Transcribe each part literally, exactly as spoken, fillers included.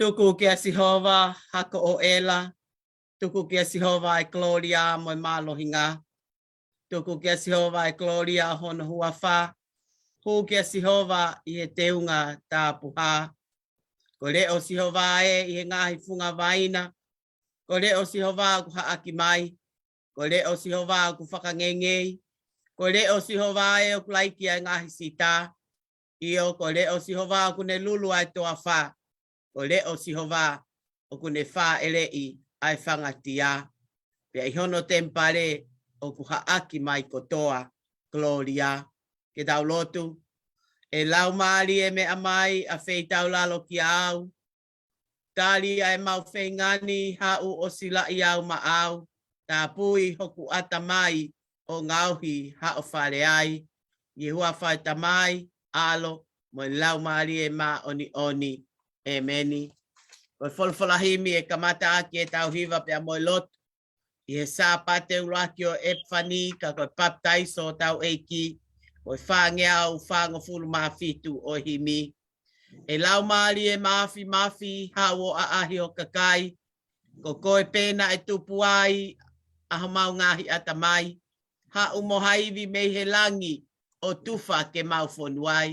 Tuku kia Sihova, hako ʻo ʻEla. Tuku kia Sihova e kolōlia mo e mālohinga. Tuku kia Sihova e kolōlia ʻo hono huafa. Hū kia Sihova ʻi he teunga tapuhā. Ko e leʻo ʻo Sihova ē ʻi he ngaahi funga vaina. Ko e leʻo ʻo Sihova ʻoku haʻaki mai. Ko e leʻo ʻo Sihova ʻoku fakangeingei. Ko e leʻo ʻo Sihova ē ʻoku laiki ʻa e ngaahi sita. ʻIo, ko e leʻo ʻo Sihova ʻoku ne lulu ʻa e toafa. Ko e leʻo ʻo Sihova ʻoku ne fāʻeleʻi ʻa e fangatia. Pea ʻi hono temipale ʻoku haʻaki mai kotoa kolōlia. Ke tau lotu. ʻE Laumālie Meʻa mai, ʻafeitaulalo kiate au. Tali ʻa ʻemau feinga ni, haʻu ʻo silaʻi au maʻau. Tāpui hoku ʻatamai ʻo ngaohi haʻo fale ai. ʻI he huafa ʻo e Tamai, ʻAlo, mo e Laumālie Māʻoniʻoni. ʻEmeni. Ko e folofola himi ʻe kamata ʻaki ʻetau hiva pea mo e lotu. ʻI he Sāpate ʻuluaki ʻo ʻEpifani, ka ko e papitaiso ʻo hotau ʻEiki, ko e fāngeau fāngofulu mā fitu ʻo e himi. ʻE Laumālie Māfimafi, haʻu ʻo ʻaʻahi ho kakai, Ko koe pē naʻe tupu ai ʻa homau ngaahi ʻatamai, haʻu mo ha ivi mei he langi ʻo tufa ke mau fonu ai.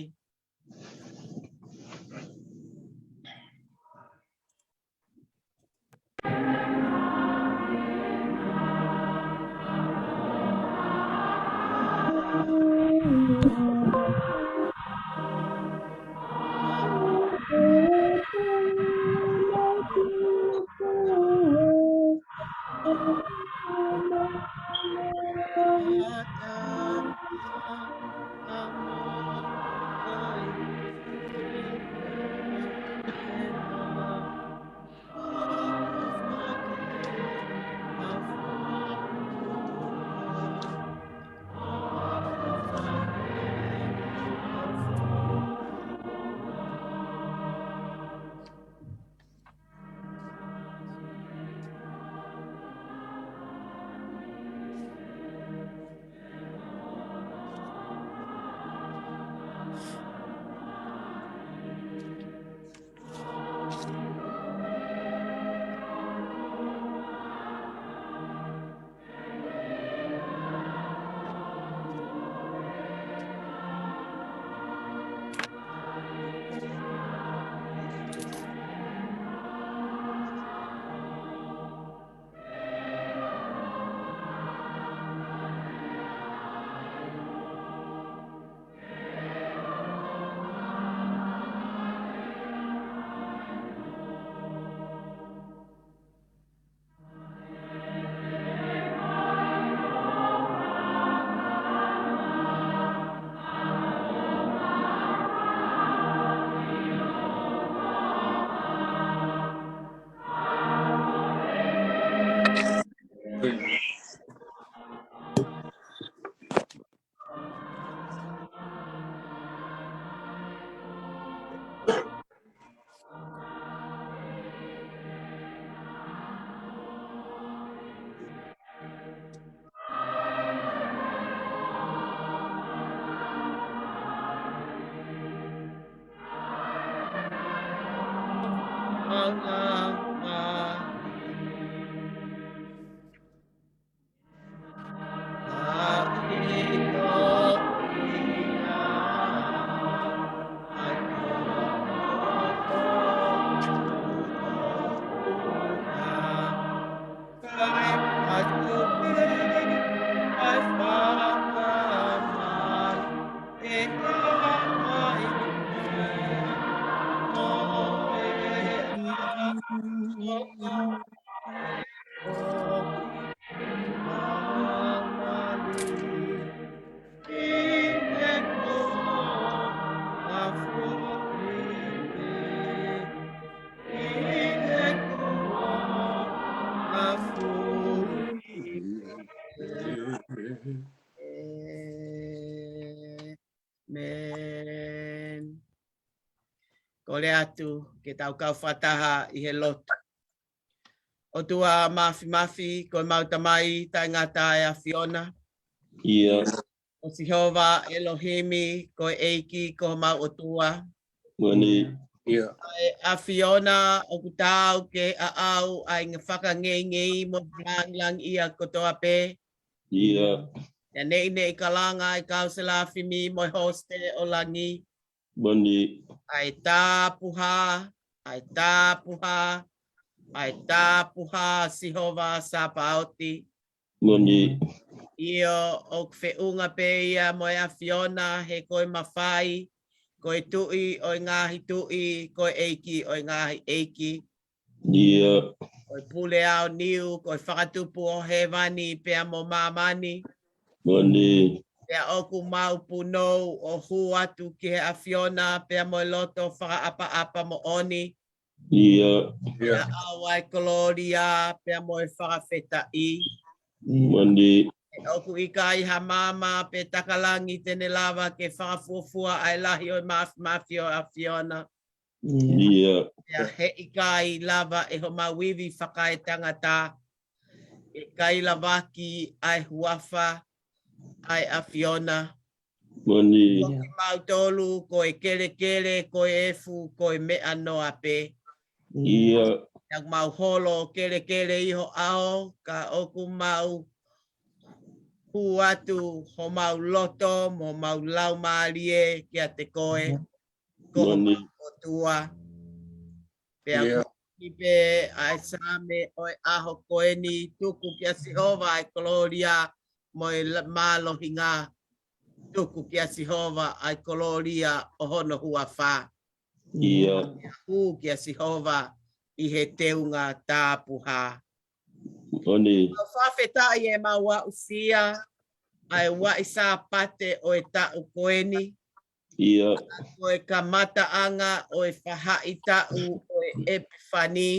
ʻĒmeni. Kole atu ke tau kau fakataha ʻi he lotu. ʻOtua Māfimafi, ko ʻemau Tamai taʻengata ʻa e ʻAfiona. ʻIo. Ko Sihova ʻElohimi, ko e ʻEiki, ko homau ʻOtua. Moʻoni. ʻIo. ʻA e ʻAfiona ʻoku taau ke ʻaʻau ʻa e fakangeingei mo e lāngilangiʻia kotoa pē. ʻIo. ʻIo, neʻineʻi kalanga ʻa e kau selafimi mo e hosite ʻo langi. Moʻoni. ʻA e tapuhā, ʻa e tapuhā, ʻa e tapuhā Sihova Sapaoti. Moʻoni. ʻIo, ʻoku feʻunga pē ia mo e ʻAfiona, he ko e mafai, ko e Tuʻi ʻo e ngaahi tuʻi, ko e ʻEiki ʻo e ngaahi ʻeiki. ʻIo. Ko e pule aoniu, ko e fakatupu ʻo hēvani pea mo māmani. Moʻoni. Pea ʻoku mau punou ʻo hū atu ki he ʻAfiona pea mo e loto fakaʻapaʻapa moʻoni. ʻIo. Pea ʻoua ʻe kolōlia pea mo e fakafetaʻi. Moʻoni. ʻOku ʻikai ha maama pe taka langi te ne lava ke fakafuofua ʻa e lahi ʻo e māfimafi ʻo e ʻAfiona. ʻIo. Pea heʻikai lava ʻe homau ivi fakaetangata, ʻikai lavaki ʻa e huafa ʻa e ʻAfiona. Moʻoni. Ko kimautolu, ko e kelekele, ko e efu, ko e meʻa noa pē. ʻIo. Pea ʻoku mau holo kelekele ʻi ho ʻao, ka ʻoku mau hū atu homau loto mo homau laumālie kiate koe, ko homau ʻOtua. Pea ʻoku ʻi pē ʻa e Saame ʻo e ʻaho ko eni, tuku kia Sihova ʻa e kolōlia mo e mālohinga, tuku kia Sihova ʻa e kolōlia ʻo hono huafa. Pea hū kia Sihova ʻi he teunga tapuha. ʻOku mau fakafetaʻi ʻemau aʻusia ʻa e uaʻi Sāpate ʻo e taʻu ko eni. Ko e kamataʻanga ʻo e faʻahitaʻu ʻo e ʻEpifani.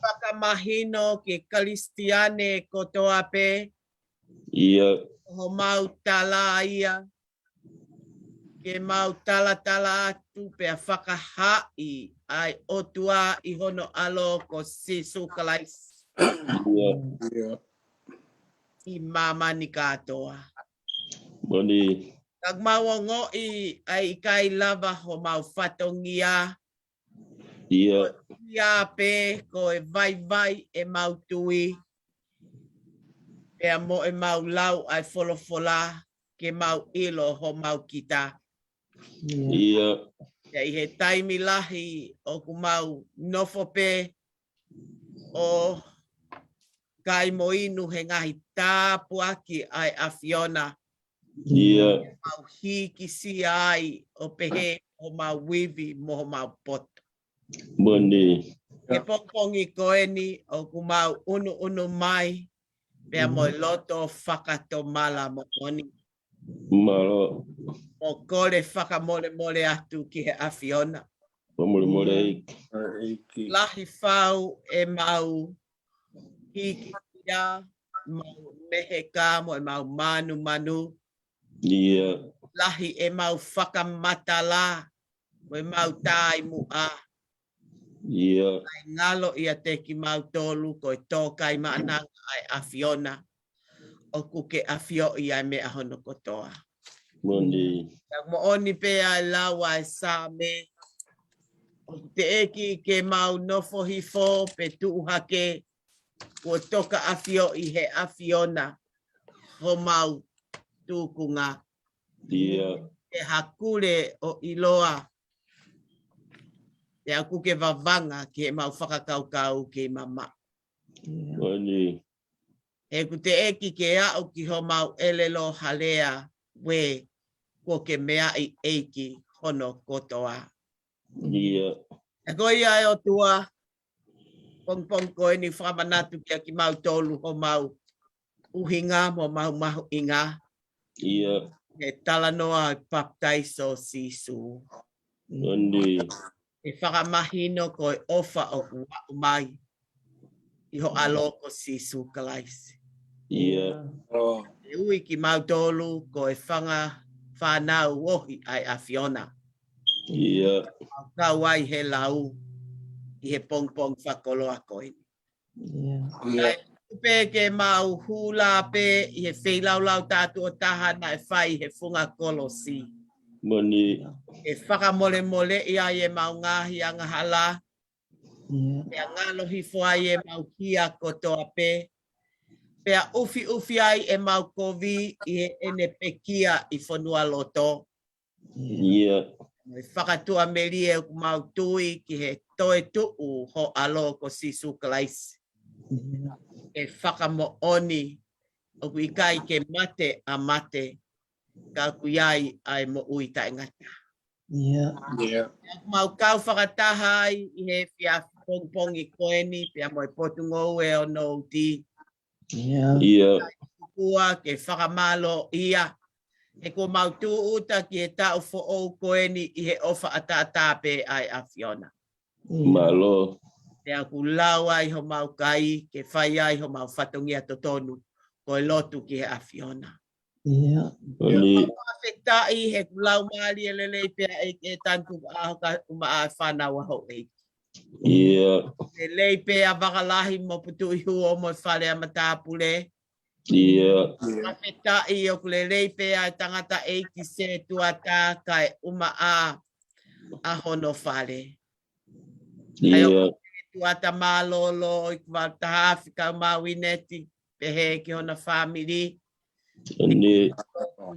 Fakamahino ki he Kalisitiane kotoa pē. Ko homau tala ia ke mau talatala atu pea fakahaaʻi ʻa e ʻOtua ʻi hono ʻAlo ko Sīsū Kalaisi ʻi māmani kātoa. Ka ʻoku mau ongoʻi ʻa e ʻikai lava homau fatongia, ia pē ko e vaivai ʻemau tui, pea mo ʻemau lau ʻa e folofola ke mau ʻilo homau kita. Pea ʻi he taimi lahi ʻoku mau nofo pē ʻo kai mo inu he ngaahi tāpuaki ʻa e ʻAfiona. Mau hīkisia ai ʻo pehē homau ivi mo homau poto. He pongipongi ko eni ʻoku mau ʻunuʻunu mai pea mo e loto fakatomala moʻoni, ʻo kole fakamolemole atu ki he ʻAfiona. Lahi fau ʻemau hīkisia, mau meheka mo ʻemau mānumanu. Lahi ʻemau fakamatala mo ʻemau taʻemuʻa. ʻIkai ngalo ʻiate kimautolu ko e tōkaimaʻananga ʻa e ʻAfiona. ʻOku ke ʻafioʻi ʻa e meʻa hono kotoa. Moʻoni pē ʻa e lau ʻa e Saame, ʻoku teʻeki ke mau nofo hifo pe tuʻu hake, kuo toka ʻafioʻi he ʻAfiona homau tūkunga. Ke hakule ʻo ʻiloa, pea ʻoku ke vavanga ki heʻemau fakakaukau kei mamaʻo. He ʻoku teʻeki ke aʻu ki homau ʻelelo ha lea, kuo ke meaʻi ʻEiki hono kotoa. Ka ko ia ʻe ʻOtua, pongipongi ko eni fakamanatu kia kimautolu homau ʻuhinga mo homau mahuʻinga he talanoa ʻo e papitaiso ʻo Sīsū. ʻE fakamahino ko e ʻofa ʻoku aʻu mai ʻi ho ʻAlo ko Sīsū Kalaisi. ʻE ui kimautolu ko e fanga fānau ohi ʻa e ʻAfiona. Mau kau ai he lau ʻi he pongipongi fakakoloa ko eni. Kae tuku pē ke mau hū lā pē ʻi he feilaulau tātuʻo taha naʻe fai he funga kolosi. ʻE fakamolemoleʻi ai ʻemau ngaahi angahala, pea ngalo hifo ai ʻemau hia kotoa pē, pea ʻufiʻufi ai ʻemau kovi ʻi heʻene pekia ʻi fonualoto. Mo e fakatuʻamelie ʻoku mau tui ki he toetuʻu ho ʻAlo ko Sīsū Kalaisi, ke fakamoʻoni ʻoku ʻikai ke mate ʻa mate, ka ʻoku ʻi ai ʻa e moʻui taʻengata. ʻOku mau kau fakataha ai ʻi he efiafi pongipongi ko eni pea mo e Potungāue ʻo Nouti, ʻOtua ke fakamālōʻia, he kuo mau tūʻuta ki he taʻu foʻou ko eni ʻi he ʻofa ʻataʻatā pē ʻa e ʻAfiona. Pea ʻoku lau ai homau kai ke fai ai homau fatongia totonu, ko e lotu ki he ʻAfiona. Fakafetaʻi he ʻoku laumālie lelei pē ʻa e ʻEiki ʻe Tanu Tukuʻaho kae ʻumaʻā e fānau ʻa houʻeiki. Lelei pē ʻa Vakalahi mo Putuʻihuo mo e fale ʻa matāpule. Fakafetaʻi ʻoku lelei pē ʻa e tangataʻeiki Setuata kae ʻumaʻā ʻa hono fale. ʻIo. Tuʻa ta mālōlō ʻi kuata hafi kau mau ineti, pehē ki hona fāmili. Ni.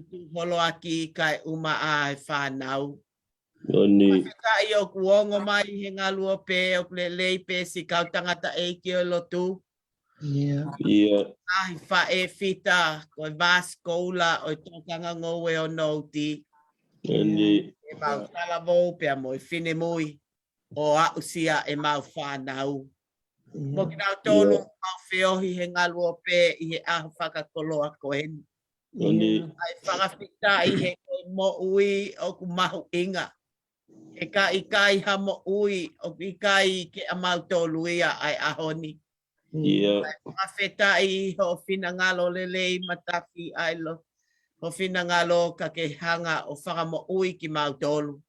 Tuʻu holoaki kae ʻumaʻā e fānau. Ni. Fakafetaʻi ʻoku ongo mai he ngaluope ʻoku lelei pē siʻi kau tangataʻeiki ʻo e lotu. ʻIo. ʻIo. ʻAi faʻē fita, ko e vāsikoula ʻo e tokanga ngoue ʻo Nouti. Ni. ʻE mau talavou pea mo e finemui ʻo aʻusia ʻemau fānau. ʻIo. Mo kinautolu mau feohi he ngaluope ʻi he ʻaho fakakoloa ko eni. Ni. ʻAi fakafetaʻi he ko e moʻui ʻoku mahuʻinga. He ka ʻikai ha moʻui ʻoku ʻikai ke ʻamautolu ia ʻa e ʻaho ni. ʻIo. ʻAi fakafetaʻi ho finangalo lelei matafi ʻa e lo. Ho finangalo ka ke hanga ʻo fakamoʻui kimautolu.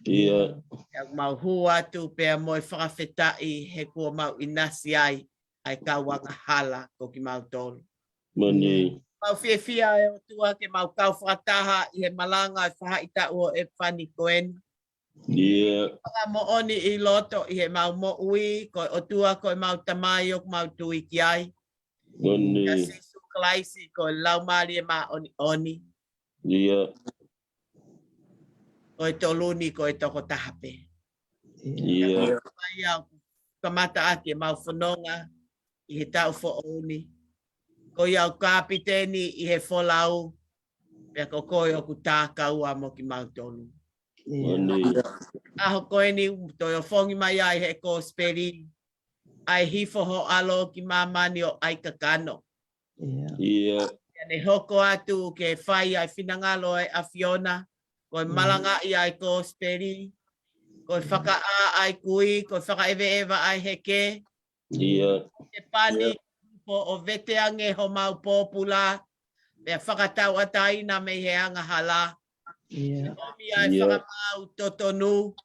ʻIo. ʻIo mau hū atu pea mo e fakafetaʻi he kuo mau ʻinasi ai ʻa e kau angahala ko kimautolu. Ni. Mau fiefia ʻe ʻOtua ke mau kau fakataha ʻi he malanga ʻo e fahaʻitaʻu ʻo e fani ko eni. ʻIo. Fakamoʻoni ʻi loto ʻi he mau moʻui, ko e ʻOtua ko e mau Tamai ʻoku mau tui ki ai. Ni. ʻIa Sīsū Kalaisi ko e Laumālie Māʻoniʻoni. ʻIo. Ko e tolu ni ko e tokotaha pē. ʻIo. Ko ia ʻoku kamata ʻaki ʻemau fononga ʻi he taʻu foʻou ni. Ko ia ʻoku kapiteni ʻi he folau, pea ko koe ʻoku tākaua mo kimautolu. Ni. ʻAho ko eni toe ʻofongi mai ai he kosipeli, ʻa e hifo ho ʻAlo ki māmani ʻo ʻai kakano. ʻIo. ʻIo. Pea ne hoko atu ke fai ʻa e finangalo ʻa e ʻAfiona, ko e malangaʻi ʻa e kosipeli, ko e fakaʻā ʻa e kui, ko e fakaʻeveʻeva ʻa e heke. ʻIo. Ke pani, ʻio, ʻo veteange homau pōpula, pea fakatauʻatāina mei he angahala. ʻIo. ʻOmi ʻa e, ʻio, fakamaau totonu,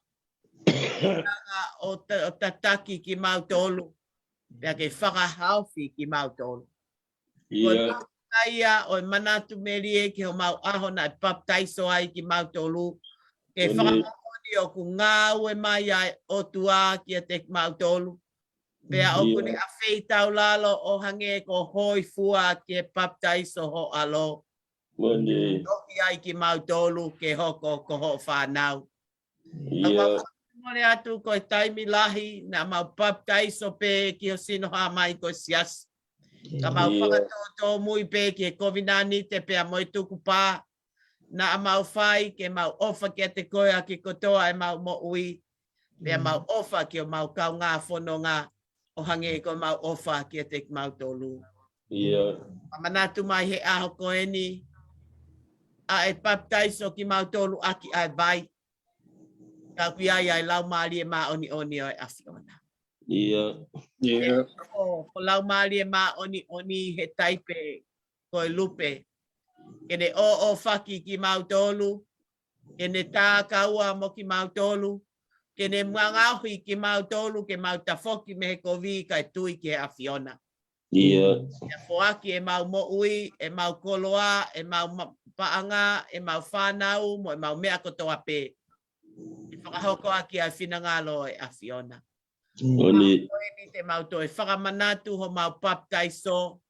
ʻo ta-, ʻo tataki kimautolu, pea ke fakahaofi kimautolu. Ko e, ʻio, mahuʻinga ia ʻo e manatu melie ki homau ʻaho naʻe papitaiso ai kimautolu. Ke, ʻio, fakamoʻoni ʻoku ngāue mai ʻa e ʻOtua kiate kimautolu. Pea, ʻio, ʻoku ne ʻafeitaulalo ʻo hangē ko e hōifua ki he papitaiso ho ʻAlo. Ni. ʻOku ʻi ai kimautolu ke hoko ko hoʻo fānau. ʻIo. Ka mau fakamole atu ko e taimi lahi naʻa mau papitaiso pē ki ho sino hā mai ko e siasi. Ka mau, ʻio, fakatōtōmui pē ki he kovinānite pea mo e tukupā naʻa mau fai ke mau ʻofa kiate koe ʻaki kotoa ʻemau moʻui. Pea, mm, mau ʻofa ki homau kaungā fononga ʻo hangē ko ʻemau ʻofa kiate kimautolu. ʻIo. Ka manatu mai he ʻaho ko eni, ʻa e papitaiso kimautolu ʻaki ʻa e vai. Ka ʻoku ʻi ai ʻa e Laumālie Māʻoniʻoni ʻo e ʻAfiona. ʻIo. ʻIo. Ko, ko e Laumālie Māʻoniʻoni he taipe ko e lupe. Ke ne ʻōʻōfaki kimautolu, ke ne tākaua mo kimautolu, ke ne mangaohi kimautolu, ke mau tafoki mei he kovi kae tui ki he ʻAfiona. ʻIo. Ke foaki ʻemau moʻui, ʻemau koloa, ʻemau ma-, paʻanga, ʻemau fānau, mo ʻemau meʻa kotoa pē. Ke fakahoko ʻaki ʻa e finangalo ʻo e ʻAfiona. Mm. Ko eni te mau toe fakamanatu homau papitaiso,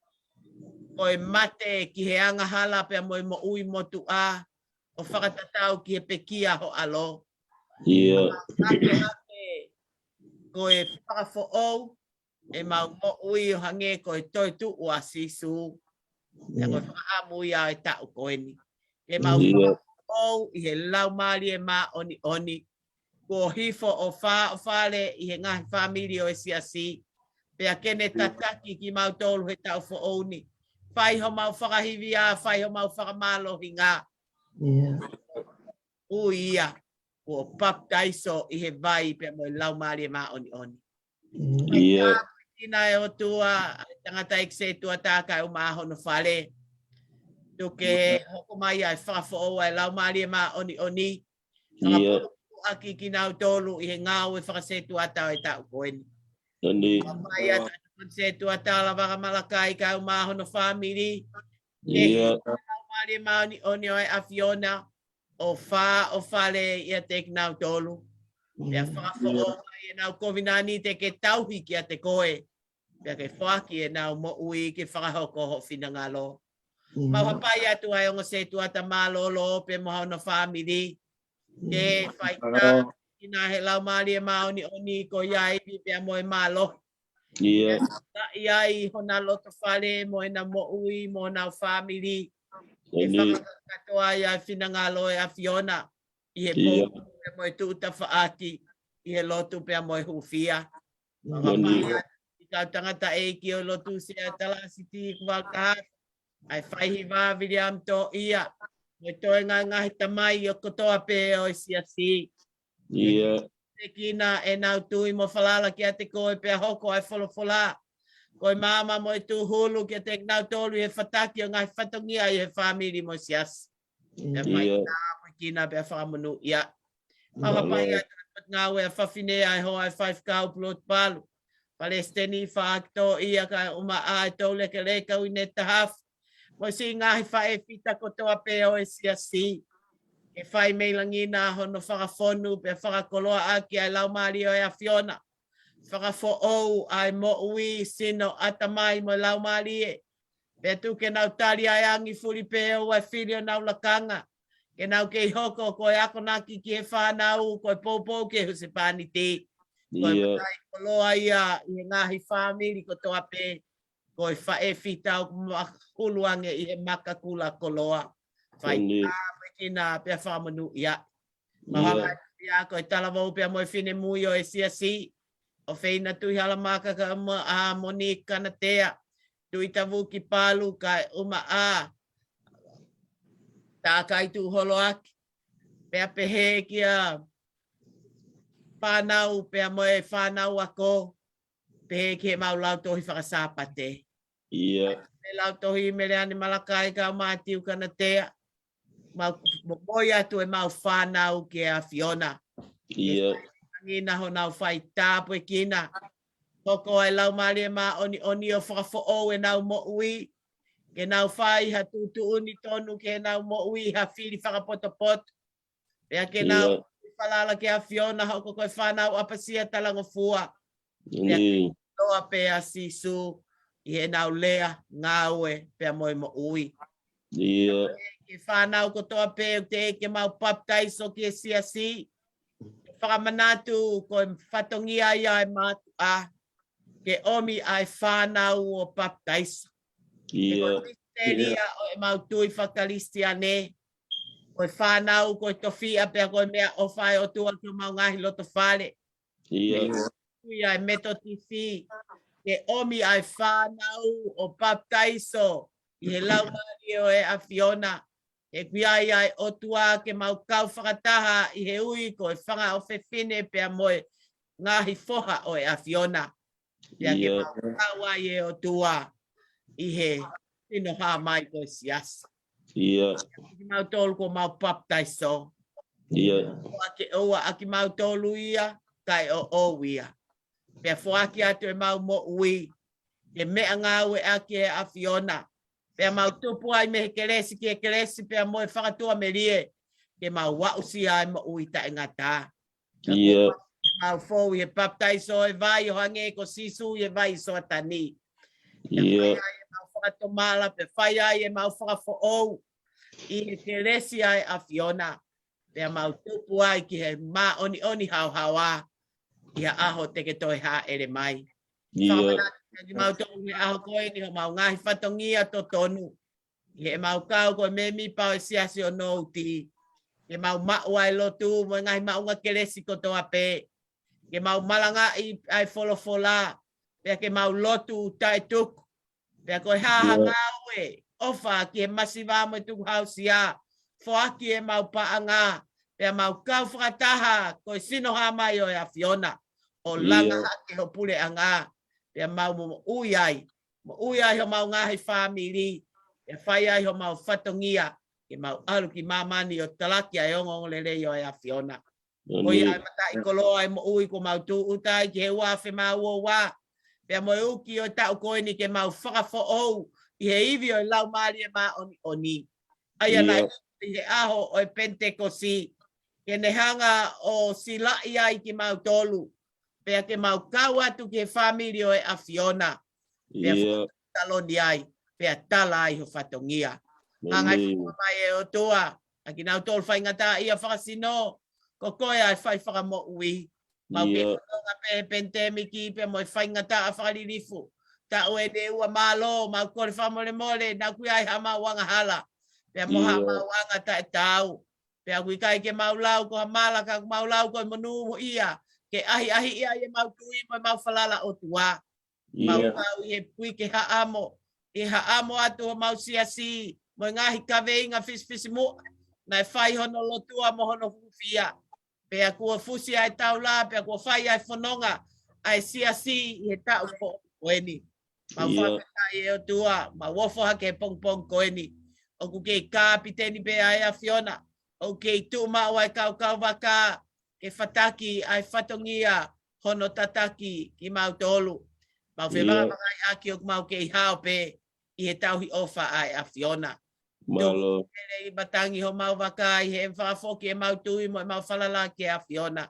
ko e mate ki he angahala pea mo e moʻui motuʻa, ʻo fakatatau ki he pekia ho ʻAlo. ʻIo. Hake hake, ko e fakafoʻou ʻemau moʻui ʻo hangē ko e toetuʻu ʻa Sīsū. Pea ko e, ʻio, fakaʻamu ia ʻo e taʻu ko eni. Ke mau, ʻio, fakafoʻou ʻi he Laumālie Māʻoniʻoni. Kuo hifo ʻo fā ʻo fale ʻi he ngaahi fāmili ʻo e siasi. Pea ke ne, ʻio, tataki kimautolu he taʻu foʻou ni. Fai homau fakahivia, fai homau fakamālohinga. ʻIo. ʻUi ia, kuo papitaiso ʻi he vai pea mo e Laumālie Māʻoniʻoni. ʻIo. Ka tina ʻe ʻOtua, ʻa e tangataʻeiki sētuata kae ʻumaʻā hono fale. Tuku ke, ʻio, hoko mai ʻa e fakafoʻou ʻa e Laumālie Māʻoniʻoni. ʻIo. Fakapulupulu ʻaki kinautolu ʻi he ngāue fakasētuata ʻo e taʻu ko eni. Ni. Mai ʻa e tangataʻeiki sētuata Lavaka Malakai kae ʻumaʻā hono fāmili. ʻIo. Ke hiki ʻa e Laumālie Māʻoniʻoni ʻo e ʻAfiona ʻo fā ʻo fale ʻiate kinautolu. Pea, mm, fakafoʻou mai ʻenau kovinānite ke tauhi kiate koe. Pea ke foaki ʻenau moʻui ke fakahoko ho finangalo. Mau hapai atu ai ongo setuata mālōlō pea mo hono fāmili. Ke faitā ʻi he Laumālie Māʻoniʻoni ko ia ivi pea mo e mālohi. Ka ʻi ai hona loto fale mo ʻena moʻui mo honau fāmili. Ke fakakatoa ia e finangalo e ʻAfiona. ʻI he pō pea mo e tuʻu tafaʻaki. ʻI he lotu pea mo e hūfia. Mau hapai atu ki he kau tangataʻeiki ʻo e lotu Sea Talasiti Kuvaltaha. ʻA e faihiva Viliami Toʻia. Mo e toenga ngaahi tamai ʻo kotoa pē ʻo e siasi. Ke kina ʻenau tui mo falala kiate koe pea hoko ai folofola. Ko e maama mo e tūhulu kiate kinautolu ʻi he fataki ʻo ngaahi fatongia ʻi he fāmili mo e siasi. Pea faitā mo kina pea fakamonūʻia. Mau hapai atu ki he ngāue ʻa fafine ʻa e hoa ʻa e faifekau Pulotu Palu. Palesiteni Faʻaki Toʻia kae ʻumaʻā e toulekeleka ʻUineta Hafu. Mo siʻi ngaahi faʻē fita kotoa pē ʻo e siasi. Ke fai mei langi na hono fakafonu pea fakakoloaʻaki ʻa e Laumālie ʻo e ʻAfiona. Fakafoʻou ʻa e moʻui sino ʻatamai mo e laumālie. Pea tuku ke nau tali ʻa e angi fulipē ʻo e fili ʻo ʻenau lakanga. Ke nau kei hoko ko e akonaki ki he fānau ko e poupou ki he husepāniti. Ko e matai koloa ia ʻi he ngaahi fāmili kotoa pē. Ko e faʻē fita ʻoku mahulu ange ʻi he maka kula koloa. Faitā mo kina pea fakamonūʻia. Mau hanga atu ia ko e talavou pea mo e finemui ʻo e siasi. ʻO Feina Tuʻihalamaka kae ʻumaʻā Monique Kanatea. Tuʻi Tavuki Palu kae ʻumaʻā Tākai Tuʻuholoaki. Pea pehē kia fānau pea mo e fānau ako. Pehē ki he mau lautohi fakasāpate. Ia. Mo e lautohi Meleane Malakai kae ʻumaʻā Tiu Kanatea. Mau momoi atu e mau fānau ki he ʻAfiona. Ia. Ke fai ngina honau fai tāpuekina. Hoko ai Laumālie Māʻoniʻoni ʻo fakafoʻou ʻenau moʻui. Ke nau fai ha tuʻutuʻuni tonu ki heʻenau moʻui ha fili fakapotopoto. Pea ke nau falala ki he ʻAfiona hoko ko e fānau ʻapasia talangofua. Pea ke loa pē ʻa Sīsū ʻi heʻenau lea, ngāue, pea mo e moʻui. Ke fānau kotoa pē ʻoku teʻeki ke mau papitaiso ki he siasi. Ke fakamanatu ko e fatongia ia e mātuʻa. Ke ʻomi ʻa e fānau ʻo papitaiso. Ko e misitelia ʻo e mau tui fakakalisitiane. Ko e fānau, ko e tofiʻa pea ko e meʻaʻofa ʻa e ʻOtua ki homau ngaahi loto fale. Ia. Ko ia e Metotisi. Ke ʻomi ʻa e fānau ʻo papitaiso ʻi he Laumālie ʻo e ʻAfiona. He ʻoku ʻi ai ʻa e ʻOtua ke mau kau fakataha ʻi he ui ko e fanga ʻofefine pea mo e ngaahi foha ʻo e ʻAfiona. Pea ke mau kau ai e ʻOtua ʻi he sino hā mai ko e siasi. Ia. Kimautolu kuo mau papitaiso. Ia. ʻOua ke ʻoua ʻa kimautolu ia, kae ʻoʻou ia. Pea foaki atu e mau moʻui, ke meʻangāueʻaki e ʻAfiona. Pea mau tupu ai mei he kelesi ki he kelesi pea mo e fakatuʻamelie, ke mau aʻusia e moʻui taʻengata. Ka ko e mau fou ʻi he papitaiso ʻo e vai ʻo hangē ko Sīsū ʻi he vai ʻi Soatani. Ia. Fai ai e mau fakatomala, pea fai ai e mau fakafoʻou ʻi he kelesi ʻa e ʻAfiona. Pea mau tupu ai ki he māʻoniʻoni haohaoa ʻi ha ʻaho te ke toe hāʻele mai. Ia. Fakamanatu kimautolu he ʻaho ko eni homau ngaahi fatongia totonu. ʻI heʻemau kau ko e mēmipa ʻo e siasi ʻo Nouti. Ke mau maʻu ʻa e lotu mo e ngaahi maʻunga kelesi kotoa pē. Ke mau malangaʻi ʻa e folofola. Pea ke mau lotu taʻetuku. Pea ko e hā ha ngāue ʻofa ki he masiva mo e tukuhausia. Foaki e mau paʻanga. Pea mau kau fakataha ko e sino hā mai ʻo e ʻAfiona. ʻO langa hake ho puleʻanga. Pea mau moʻui ai. Moʻui ai homau ngaahi fāmili, ke fai ai homau fatongia, ke mau ʻalu ki māmani ʻo talaki ʻa e ongoongolelei ʻo e ʻAfiona. Ko ia e mataʻikoloa e moʻui kuo mau tūʻuta ai ki he ua afe mā ua ua. Pea mo e uki ʻo e taʻu ko eni ke mau fakafoʻou ʻi he ivi ʻo e Laumālie Māʻoniʻoni. ʻA ia naʻe ʻi he ʻaho ʻo e Penitekosi, ke ne hanga ʻo silaʻi ai kimautolu. pea ke mau kau atu ki he fāmili ʻo e ʻAfiona. Pea ʻIo. fakataloni ai, pea tala ai ho fatongia. Hanga ʻe Meni. fua mai ʻe ʻOtua, ʻa kinautolu faingataʻaʻia fakasino, ko koe ʻa e fai fakamoʻui. Mau kei ʻIo. fononga pē he penitēmiki pea mo e faingataʻa fakalilifu. Taʻu eni ʻe ua mālō, mau kole fakamolemole, naʻa ʻoku ʻi ai haʻamau angahala. Pea mo ʻIo. haʻamau anga taʻetaau. Pea ʻoku ʻikai ke mau lau ko ha mala ka ʻoku mau lau ko e monū ia. Ke ʻahiʻahiʻi ai ʻemau tui mo ʻemau falala ʻOtua. Mau ʻIo. kau ʻi he pui ke haʻamo. ʻI he haʻamo atu homau siasi. Mo e ngaahi kaveinga fisifisimuʻa. Naʻe fai hono lotua mo hono hūfia. Pea kuo fusi ʻa e taula, pea kuo fai ʻa e fononga ʻa e siasi ʻi he taʻu ko, ko eni. Mau ʻIo. fakafetaʻi ʻe ʻOtua, mau ofo hake he pongipongi ko eni. ʻOku kei kapiteni pē ʻa e ʻAfiona. ʻOku kei tuʻu maʻu ʻa e kaukau vaka, ke fataki ʻa e fatongia hono tataki kimautolu. Mau ʻIo. fefakafetaʻi ʻaki ʻoku mau kei hao pē ʻi he tauhi ʻofa ʻa e ʻAfiona. Mālō. Tuku ke lelei matangi homau vaka ʻi he fakafoki ʻemau tui mo ʻemau falala ki he ʻAfiona.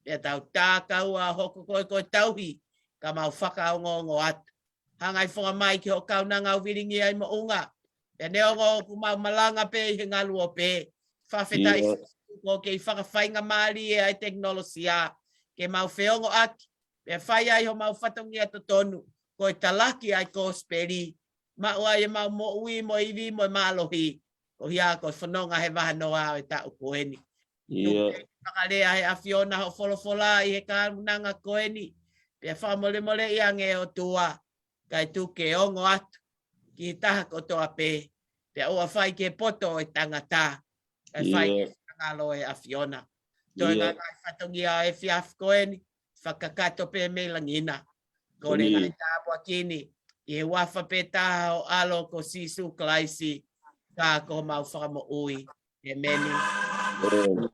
Pea tau tā kaua hoko ko e ko e tauhi ka mau fakaongoongo atu. Hanga ʻe fua mai ki hoʻo kaunanga ʻo vilingia ʻi moʻunga. Pea neongo ʻoku mau malanga pē ʻi he ngalu ʻo pē. Fakafetaʻi ʻIo. Sīsū ko e kei fakafaingamālie ʻa e tekinolosia. Ke mau feongoʻaki. Pea fai ai homau fatongia totonu. Ko e talaki ʻa e kosipeli. Maʻu ai ʻemau moʻui mo e ivi mo e mālohi. Ko ia ko e fononga he vahanoa ʻo e taʻu ko eni. ʻIo. Tuku ke fakalea ʻe he ʻAfiona hoʻo folofola ʻi he kaunanga ko eni. Pea fakamolemoleʻi ange ʻOtua. Kae tuku ke ongo atu. Ki he taha kotoa pē. Pea ʻoua fai ki he poto ʻo e tangata. Kae fai ʻIo. ki he finangalo ʻo e ʻAfiona. Toe ʻIo. ngaahi fatongia ʻo e efiafi ko eni. Fakakakato pē mei langi na. Ko e Meni. ngaahi tāpuaki ni, ʻi he huafa pē taha ʻo e ʻAlo ko Sīsū Kalaisi, ka ko homau fakamoʻui. ʻEmeni. ʻEmeni.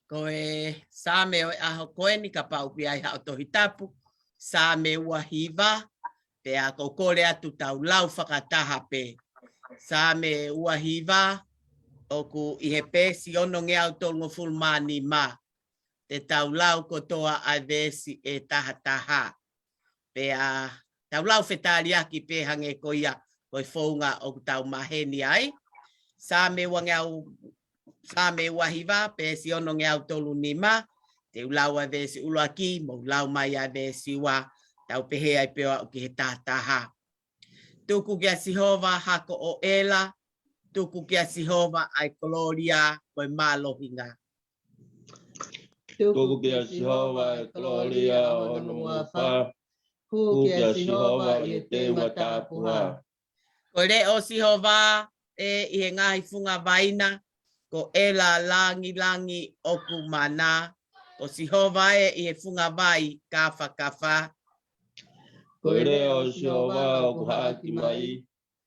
Ko e Saame ʻo e ʻaho ko eni kapau ʻoku ʻi ai haʻo Tohi Tapu, Saame ua hiva, pea ʻoku ou kole atu tau lau fakataha pē. Saame ua hiva, ʻoku ʻi he peesi ono ngeau tolungofulu mā nima. Te tau lau kotoa ʻa e veesi ʻe taha taha. Pea tau lau fetaliaki pē hangē ko ia ko e founga ʻoku tau maheni ai. Saame ua ngeau, Saame ua hiva, peesi ono ngeau tolu nima, te u lau ʻa e veesi ʻuluaki, mou lau mai ʻa e veesi ua, tau pehē ai pē ʻo aʻu ki he taha taha. Tuku kia Sihova hako ʻo ʻEla, tuku kia Sihova ʻa e kolōlia mo e mālohinga. Tuku kia Sihova ʻa e kolōlia ʻo hono huafa. Hū kia Sihova ʻi he teu matapuha. Ko e leʻo ʻo Sihova ē ʻi he ngaahi funga vaina, ko ʻEla Langilangi ʻoku mana, ko Sihova ē ʻi he funga vai kāfakafa. Ko e leʻo ʻo Sihova ʻoku haʻaki mai,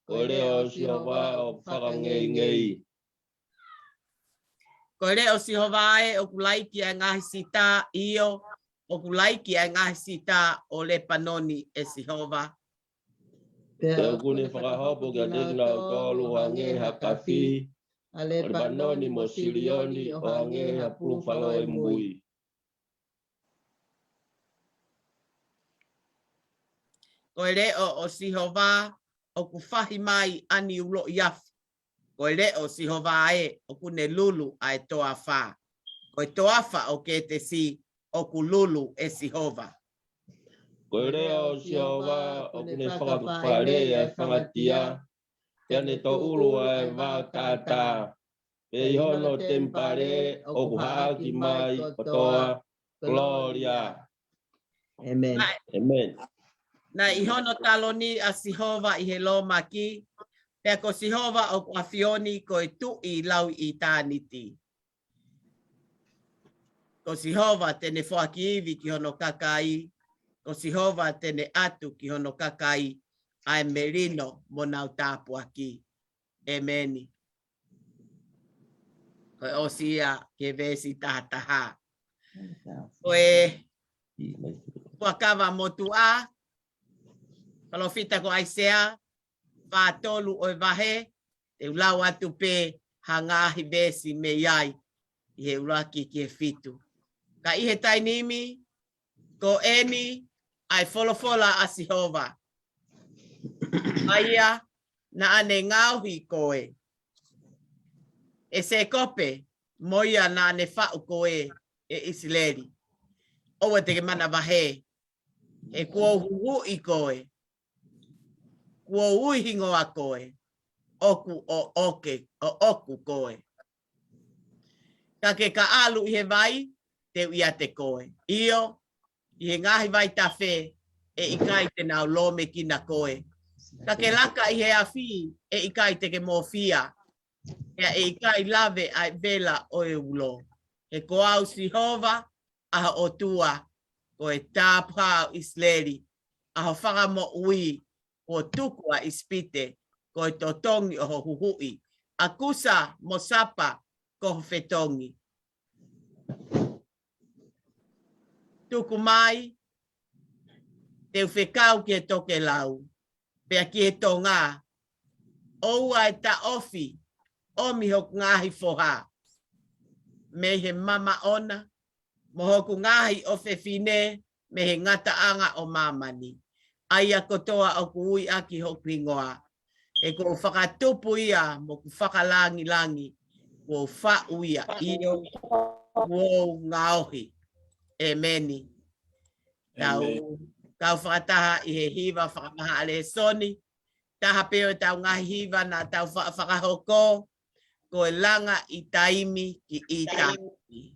ko e leʻo ʻo Sihova ʻoku fakangeingei. Ko e leʻo ʻo Sihova ē ʻoku laiki ʻa e ngaahi sita, ʻio, ʻoku laiki ʻa e ngaahi sita ʻo Lepanoni ʻe Sihova. Pea ʻoku ne fakahopo kiate kinautolu ʻo hangē ha kafi, ʻa Lepanoni mo Silioni ʻo hangē ha pulufalo ʻi mui. Ko e leʻo ʻo Sihova ʻoku fahi mai ʻa Niu Loʻiafi. Ko e leʻo ʻo Sihova ē ʻoku ne lulu ʻa e toafa. Ko e toafa ʻo Ketesi ʻoku lulu ʻe Sihova. Ko e leʻo ʻo Sihova ʻoku ne fakafale ʻa e fangatia, pea ne toʻulu ʻa e vā tātā. Pea ʻi hono temipale ʻoku haʻaki mai kotoa, kolōlia. ʻĒmeni. Naʻe, ʻĒmeni. Naʻe ʻi hono taloni ʻa Sihova ʻi he lōmaki, pea ko Sihova ʻoku ʻAfioni ko e Tuʻi lauʻitāniti. Ko Sihova te ne foaki ivi ki hono kakai, ko Sihova te ne ʻatu ki hono kakai ʻa e melino mo ʻenau tāpuaki. ʻĒmeni. Ko e ʻosi ia ki he veesi taha taha. Ko e fuakava motuʻa, palōfita ko ʻAisea, fā tolu ʻo e vahe, te u lau atu pē ha ngaahi veesi mei ai, ʻi he ʻuluaki ki he fitu. Ka ʻi he taimi ni, ko eni ʻa e folofola ʻa Sihova. ʻA ia naʻa ne ngaohi koe, ʻe Sēkope, mo ia naʻa ne faʻu koe, ʻe ʻIsileli. ʻOua te ke manavahē, he kuo u huhuʻi koe, kuo u ui hingoa koe, ʻoku ʻoʻoke, ʻoʻoku koe. Ka ke ka ʻalu ʻi he vai, te u ʻiate koe. ʻIo, ʻi he ngaahi vaitafe, ʻe ʻikai te nau lōmekina koe. Ka ke laka ʻi he afi, ʻe ʻikai te ke mōfia, pea ʻe ʻikai lave ʻa e vela ʻo e ulo. He ko au Sihova, ʻa ho ʻOtua, ko e Tāpuhā ʻo ʻIsileli, ʻa ho Fakamoʻui, kuo tuku ʻa ʻIsipite, ko e totongi ʻo ho huhuʻi, ʻa Kusa mo Sapa, ko ho fetongi. Tuku mai, te u fekau ki he tokelau, pea ki he tonga, ʻoua ʻe taʻofi, ʻomi hoku ngaahi foha mei he mamaʻo na, mo hoku ngaahi ʻofefine mei he ngataʻanga ʻo māmani, ʻa ia kotoa ʻoku ui ʻaki hoku hingoa. He kuo u fakatupu ia mo kuo u fakalangilangi, kuo u faʻu ia, ʻio, kuo u ngaohi. ʻĒmeni. Tau, ʻĒmeni. Tau fakataha ʻi he hiva fakamaha ʻa e lēsoni. Taha pē ʻo ʻetau ngaahi hiva naʻa tau fa-, fakahoko, ko e Langa ʻi Taimi ki ʻItāniti.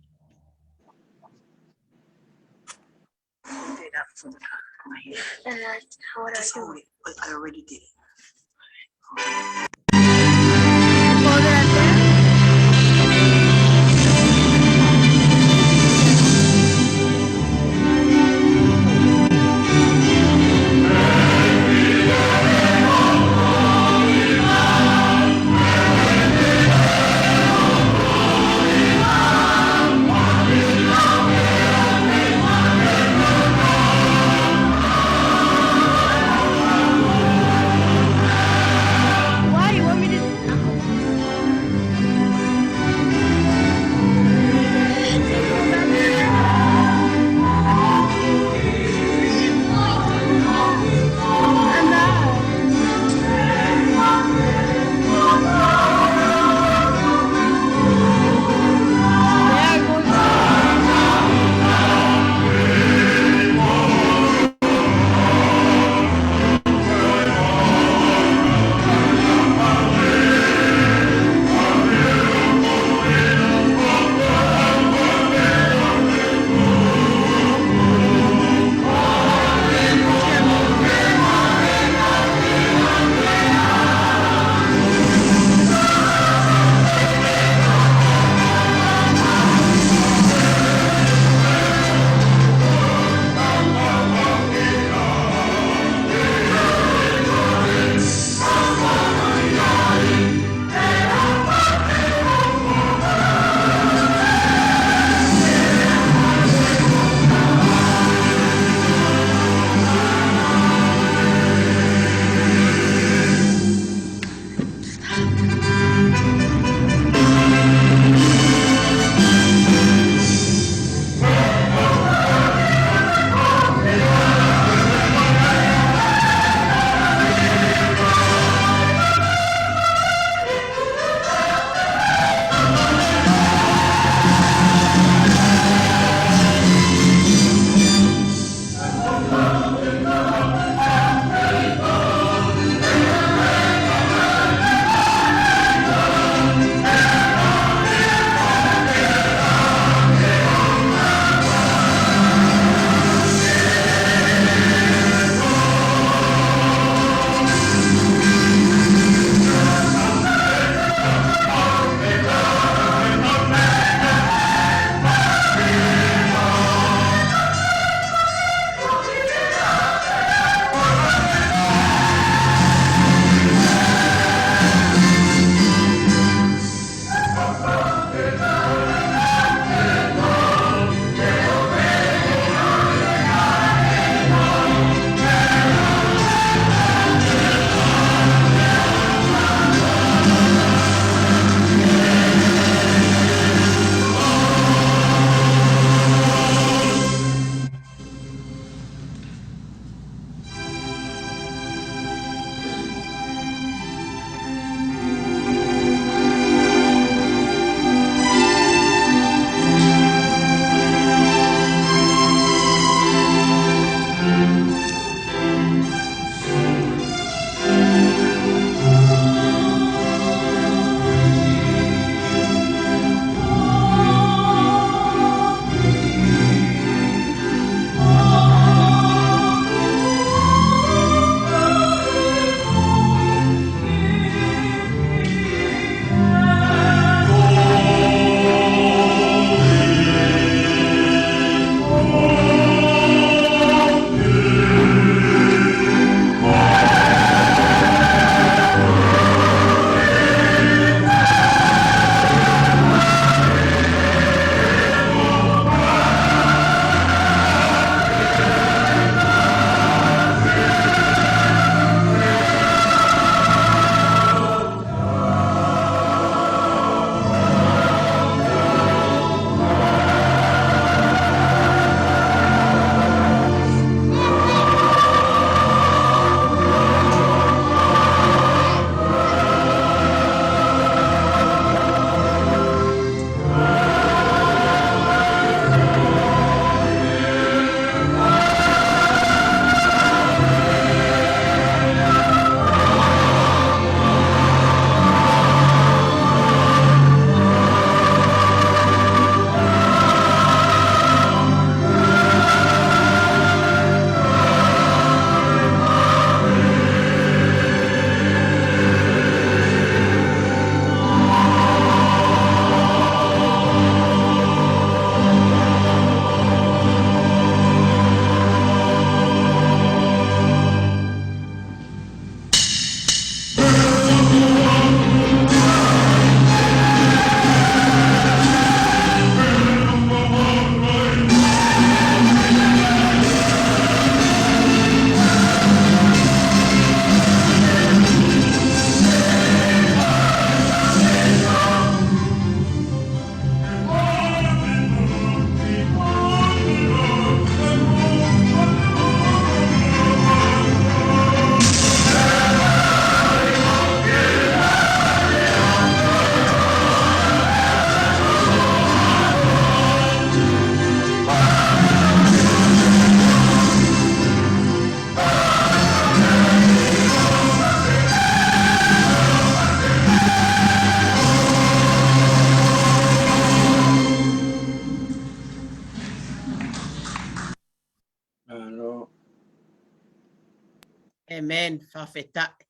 ʻĒmeni. Fakafetaʻi.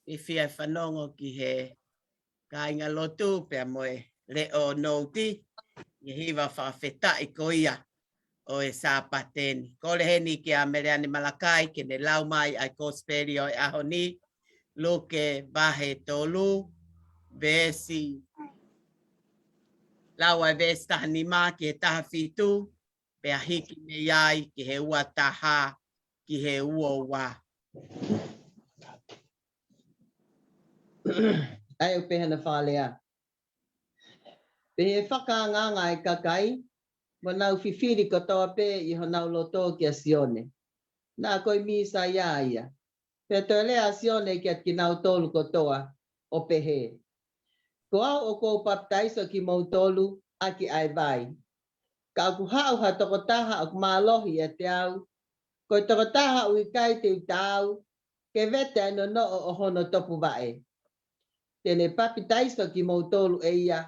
ʻI fia fanongo ki he kāinga lotu pea mo e leʻo nouti, ʻi he hiva fakafetaʻi ko ia ʻo e Sāpate ni. Kole heni kia Meleane Malakai ke ne lau mai ʻa e kosipeli ʻo e ʻaho ni, Luke vahe tolu, veesi, lau ʻa e veesi taha nima ki he taha fitu, pea hiki mei ai ki he ua taha, ki he ua ua. ʻA ia ʻoku pehē hono fakalea. Pea ʻi he fakaangaanga ʻa e kakai, mo nau fifili kotoa pē ʻi honau loto kia Sione, naʻa ko e Mīsaia ia. Pea toe lea ʻa Sione kiate kinautolu kotoa, ʻo pehē, Ko au ʻoku ou papitaiso kimoutolu ʻaki ʻa e vai. Ka ʻoku haʻu ha tokotaha ʻoku mālohi ʻiate au, ko e tokotaha ʻoku ʻikai te u taau ke vete ʻa e nonoʻo ʻo hono topuvaʻe. Te ne papitaiso kimoutolu ʻe ia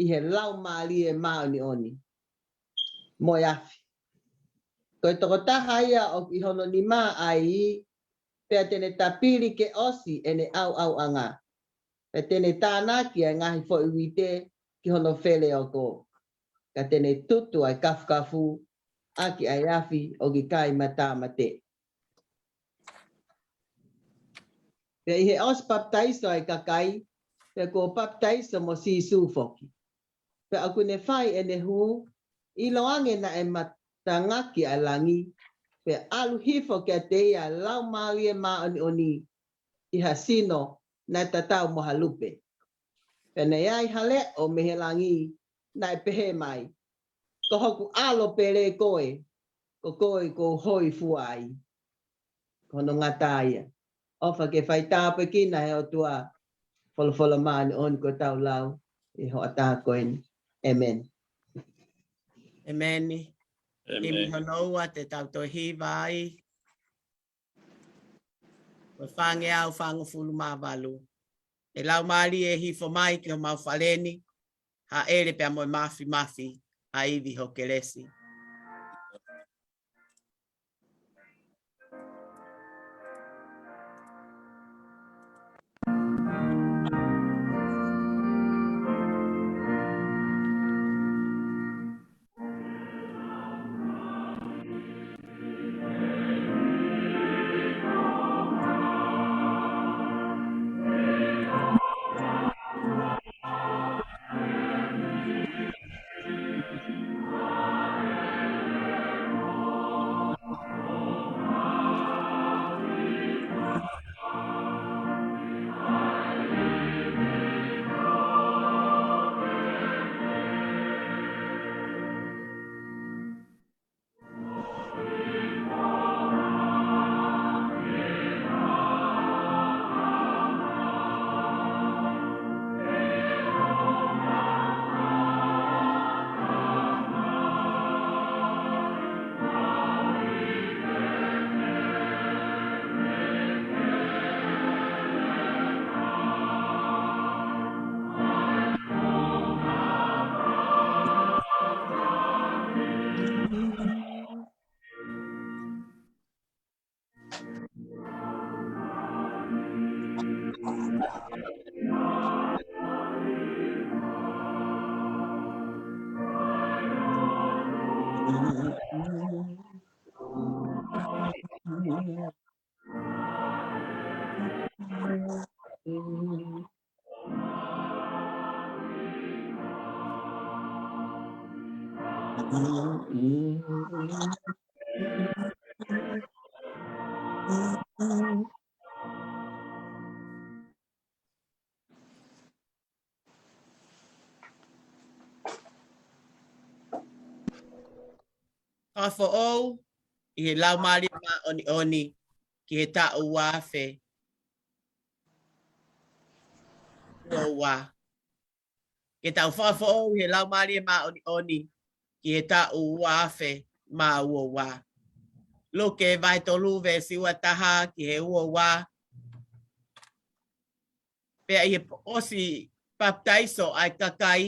ʻi he Laumālie Māʻoniʻoni mo e afi. Ko e tokotaha ia ʻoku ʻi hono nima ʻa e ivi, pea te ne tapili ke ʻosi ʻene ʻauʻauʻanga. Pea te ne tānaki ʻa e ngaahi foʻi uite ki hono feleoko. Ka te ne tutu ʻa e kafukafu ʻaki ʻa e afi ʻoku ʻikai matāmateʻi. Pea ʻi he ʻosi papitaiso ʻa e kakai, pea kuo papitaiso mo Sīsū foki. Pea ʻoku ne fai ʻene hū, ʻiloange naʻe matangaki ʻa e langi, pea ʻalu hifo kiate ia ʻa e Laumālie Māʻoniʻoni ʻi ha sino naʻe tatau mo ha lupe. Pea naʻe ʻi ai ha leʻo mei he langi naʻe pehē mai, Ko hoku ʻAlo pele koe, ko koe ʻoku ou hōifua ai. Ko hono ngata ia. ʻOfa ke fai tāpuekina ʻe he ʻOtua e folofola māʻoniʻoni kuo tau lau ʻi he hoʻatā ko eni. ʻĒmeni. ʻĒmeni. ʻĒmeni. Himi hono ua te tau toe hiva ai. Ko e fāngeau fāngofulu mā valu. ʻE Laumālie, hifo mai ki homau fale ni, hāʻele pea mo e māfimafi ʻa e ivi ho kelesi. Fakafoʻou ʻi he Laumālie Māʻoniʻoni ki he taʻu ua afe ua ua. Ke tau fakafoʻou ʻi he Laumālie Māʻoniʻoni ki he taʻu ua afe mā ua ua. Luke vahe tolu veesi ua taha ki he ua ua. Pea ʻi he ʻosi papitaiso ʻa e kakai,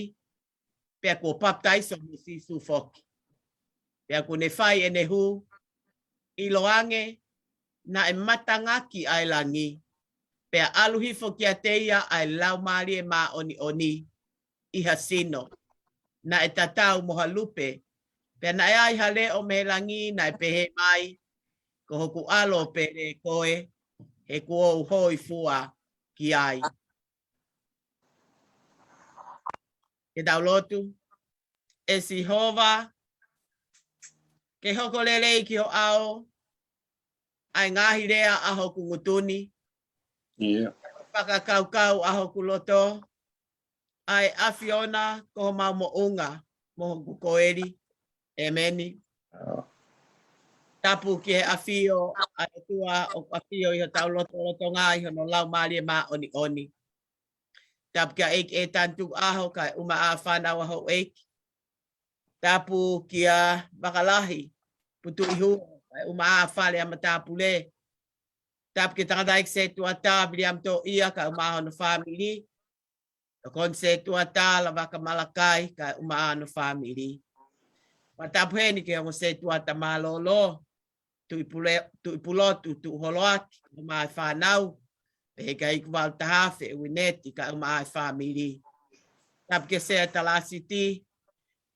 pea kuo papitaiso mo Sīsū foki. Pea kuo ne fai ʻene hū, ʻiloange, naʻe matangaki ʻa e langi, pea ʻalu hifo kiate ia ʻa e Laumālie Māʻoniʻoni ʻi ha sino, naʻe tatau mo ha lupe, pea naʻe ʻi ai ha leʻo mei he langi naʻe pehē mai, Ko hoku ʻAlo pele koe, he kuo u hōifua ki ai. Ke tau lotu. ʻE Sihova, ke hoko lelei ki ho ʻao ʻa e ngaahi lea ʻa hoku ngutu ni, ʻIo. fakakaukau ʻa hoku loto, ʻa e ʻAfiona ko homau moʻunga mo hoku koeli. ʻEmeni. ʻIo. Tapu ki he ʻafio ʻa e ʻOtua ʻoku ʻafio ʻi hotau lotolotonga ʻi hono Laumālie Māʻoniʻoni. Tapu kia ʻEiki ʻe Tantu ʻAho kae ʻumaʻā fānau ʻa houʻeiki. Tapu kia Vakalahi Putuʻihua kae ʻumaʻā fale ʻa matāpule. Tapu kia Tangataʻeiki Setuata Viliami Toʻia kae ʻumaʻā hono fāmili. Tokoni Setuata Lavaka Malakai kae ʻumaʻā hono fāmili. Fakatapu heni ki he ongo Setuata mālōlō, Tuʻipule-, Tuʻipulotu Tuʻuholoaki, ʻumaʻā e fānau, pehē kia Ikuvalu Tahafe, Uineti, kae ʻumaʻā e fāmili. Tapu kia Sea Talasiti,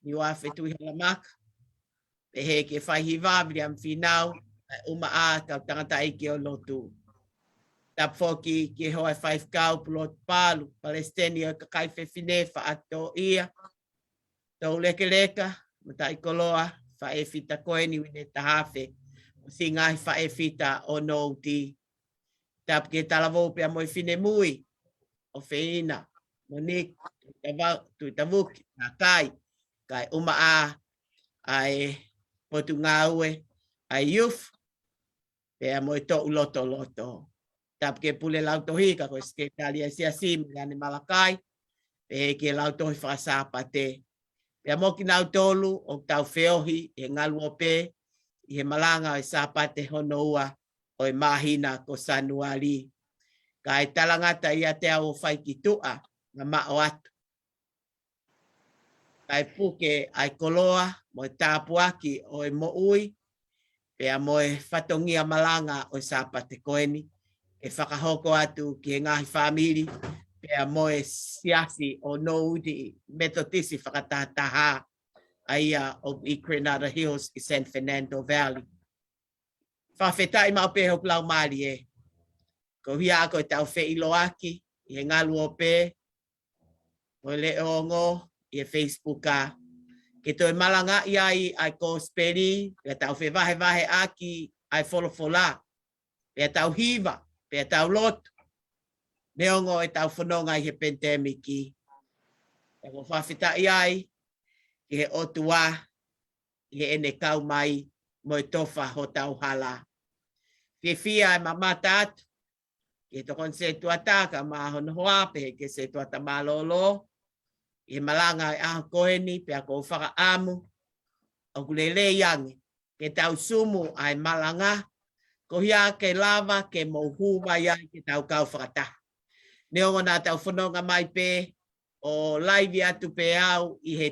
Niuafe Tuʻihalamaka, pehē kia Faihiva Viliami Fīnau, kae ʻumaʻā e kau tangataʻeiki ʻo e lotu. Tapu foki ki he hoa e faifekau Pulotu Palu, Palesiteni ʻo e kakai fefine Faʻatoʻia, Toulekeleka, Mataʻikoloa, Faʻē Fita Koeni Uine Tahafe, mo siʻi ngaahi faʻē fita ʻo Nouti. Tapu ki he talavou pea mo e finemui, ʻo Feina, Monique, Tuitava-, Tuitavuki, Nakai, kae ʻumaʻā ʻa e Potungāue, ʻa e youth, pea mo e toʻu lotoloto. Tapu ki he pule lautohi ka ko e sekelitali ʻa e siasi, Meleane Malakai, pehē ki he lautohi fakasāpate. Pea mo kinautolu ʻoku tau feohi he ngaluope ʻi he malanga ʻo e Sāpate hono ua ʻo e māhina ko Sānuali. Kae talangata ʻiate au ʻo fai ki tuʻa, mamaʻo atu. Kae puke ʻa e koloa mo e tāpuaki ʻo e moʻui, pea mo e fatongia malanga ʻo e Sāpate ko eni, ke fakahoko atu ki he ngaahi fāmili, pea mo e siasi ʻo Nouti Metotisi fakatahataha, ʻa ia ʻoku ʻi Granada Hills ʻi San Fernando Valley. Fakafetaʻi maʻu pē hoku laumālie. Ko ia ko e tau feʻiloaki ʻi he ngaluope, ʻo e leʻo ongo ʻi he Facebook ā. Ke toe malangaʻi ai ʻa e kosipeli, pea tau fevahevaheʻaki ʻa e folofola. Pea tau hiva, pea tau lotu. Neongo e tau fononga ʻi he pandemic. Pea ko e fakafetaʻi ai ki he ʻOtua, ʻi heʻene kau mai mo e tofa hotau hala. Fiefia e mamata atu ki he tokoni setuata kae ʻumaʻā hono hoa pehē ki he setuata mālōlō ʻi he malanga ʻo e ʻaho ko eni, pea ʻoku ou fakaʻamu ʻoku lelei ange ke tau sumu ʻa e malanga, ko ia ke lava ke mou hū mai ai ke tau kau fakataha. Neongo naʻa tau fononga mai pē ʻo laivi atu pē au ʻi he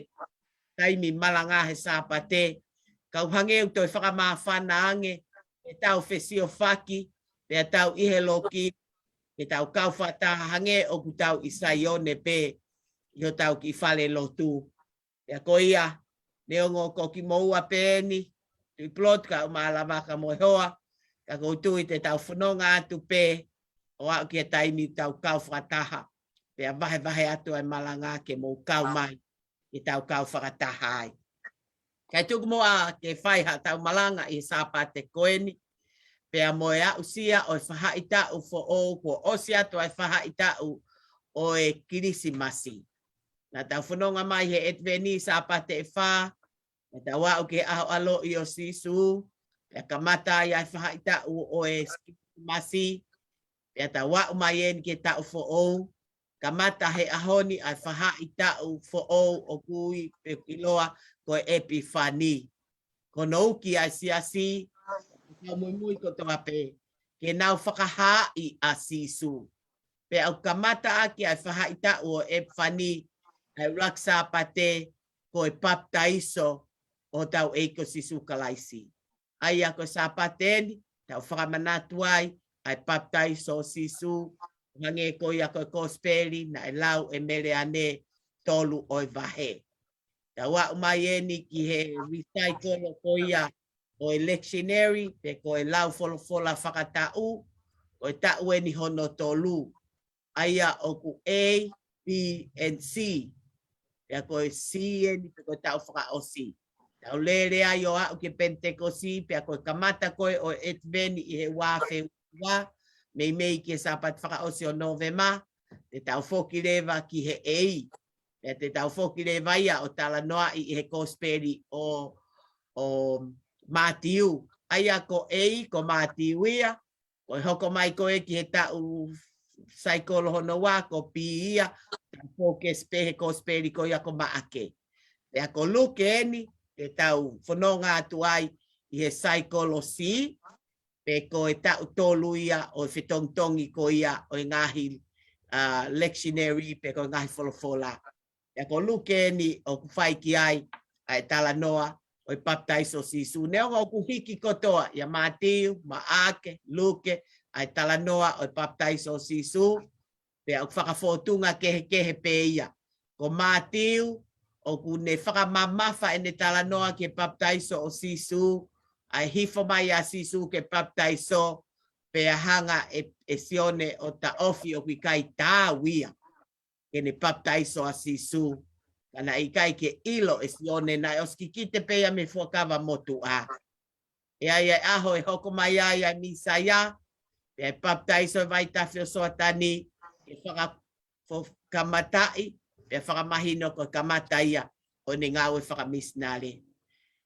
taimi malanga he Sāpate, kau hangē ʻoku toe fakamāfana ange, ke tau fesiofaki, pea tau ʻi he loki, ke tau kau fakataha hangē ʻoku tau ʻi Saione pē, ʻi hotau kiʻi fale lotu. Pea ko ia, neongo ko kimoua pē eni, Tuʻipulotu kae ʻumaʻā Lavaka mo e hoa, ka ʻoku ou tui te tau fononga atu pē, ʻo aʻu ki he taimi tau kau fakataha, pea vahevahe atu ʻa e malanga ke mou kau mai, ke tau kau fakataha ai. Kae tuku muʻa ke fai haʻatau malanga ʻi he Sāpate ko eni, pea mo e aʻusia ʻo e fahaʻitaʻu foʻou, kuo ʻosi atu ʻa e fahaʻitaʻu ʻo e Kilisimasi. Naʻa tau fononga mai he ʻAteveni Sāpate ʻe fā, naʻa tau aʻu ki he ʻaho ʻaloʻi ʻo Sīsū, pea kamata ai ʻa e fahaʻitaʻu ʻo e Kilisimasi, pea tau aʻu mai eni ki he taʻu foʻou, kamata he ʻaho ni ʻa e fahaʻitaʻu foʻou ʻoku ui pe ʻiloa ko e ʻEpifani. Ko hono uki ʻa e siasi, kau muimui kotoa pē, ke nau fakahaaʻi ʻa Sīsū. Pea ʻoku kamata ʻaki ʻa e fahaʻitaʻu ʻo e ʻEpifani, ʻa e ʻuluaki Sāpate, ko e papitaiso ʻo hotau ʻEiki ko Sīsū Kalaisi. ʻA ia ko e Sāpate eni, tau fakamanatu ai ʻa e papitaiso ʻo Sīsū, hangē ko ia ko e kosipeli naʻe lau ʻe Mele ʻAne, tolu ʻo e vahe. Tau aʻu mai eni ki he recycle ko ia ʻo e lectionary, pe ko e lau folofola fakataʻu, ko e taʻu eni hono tolu. ʻA ia ʻoku A, B, and C. Pea ko e C eni pe ko e taʻu fakaʻosi. Tau lele ai ʻo aʻu ki he Penitekosi, pea ko e kamata ko ē ʻo e ʻAtiveni ʻi he ua afe ua, meimei ki he Sāpate fakaʻosi ʻo Nōvema, te tau foki leva ki he A. Pea te tau foki leva ia ʻo talanoaʻi ʻi he kosipeli ʻo, ʻo Mātiu. ʻA ia ko A, ko Mātiu ia, ko e hoko mai ko ē ki he taʻu saikolo hono ua, ko B ia, tau fōkesi pē he kosipeli ko ia ko Maʻake. Pea ko Luke eni, te tau fononga atu ai ʻi he saikolo C, pe ko e taʻu tolu ia ʻo e fetongitongi ko ia ʻo e ngaahi, ā, lectionary, pe ko e ngaahi folofola. Pea ko Luke eni ʻoku fai ki ai ʻa e talanoa ʻo e papitaiso ʻo Sīsū. Neongo ʻoku hiki kotoa ia Mātiu, Maʻake, Luke, ʻa e talanoa ʻo e papitaiso ʻo Sīsū, pea ʻoku fakafōtunga kehekehe pē ia. Ko Mātiu, ʻoku ne fakamamafa ʻene talanoa ki he papitaiso ʻo Sīsū, ʻa e hifo mai ʻa Sīsū ke papitaiso, pea hanga ʻe, ʻe Sione ʻo taʻofi ʻoku ʻikai taau ia ke ne papitaiso ʻa Sīsū. Ka naʻe ʻikai ke ʻilo ʻe Sione naʻe ʻosi kikite pē ia mei he Fuakava Motuʻa. ʻE ʻi ai ʻa e ʻaho ʻe hoko mai ai ʻa e Mīsaia, pea ʻe papitaiso ʻi he vaitafe ʻo Soatani, ʻe faka-, fo-, kamataʻi, pea fakamahino ko e kamata ia ʻo ʻene ngāue fakamisinale.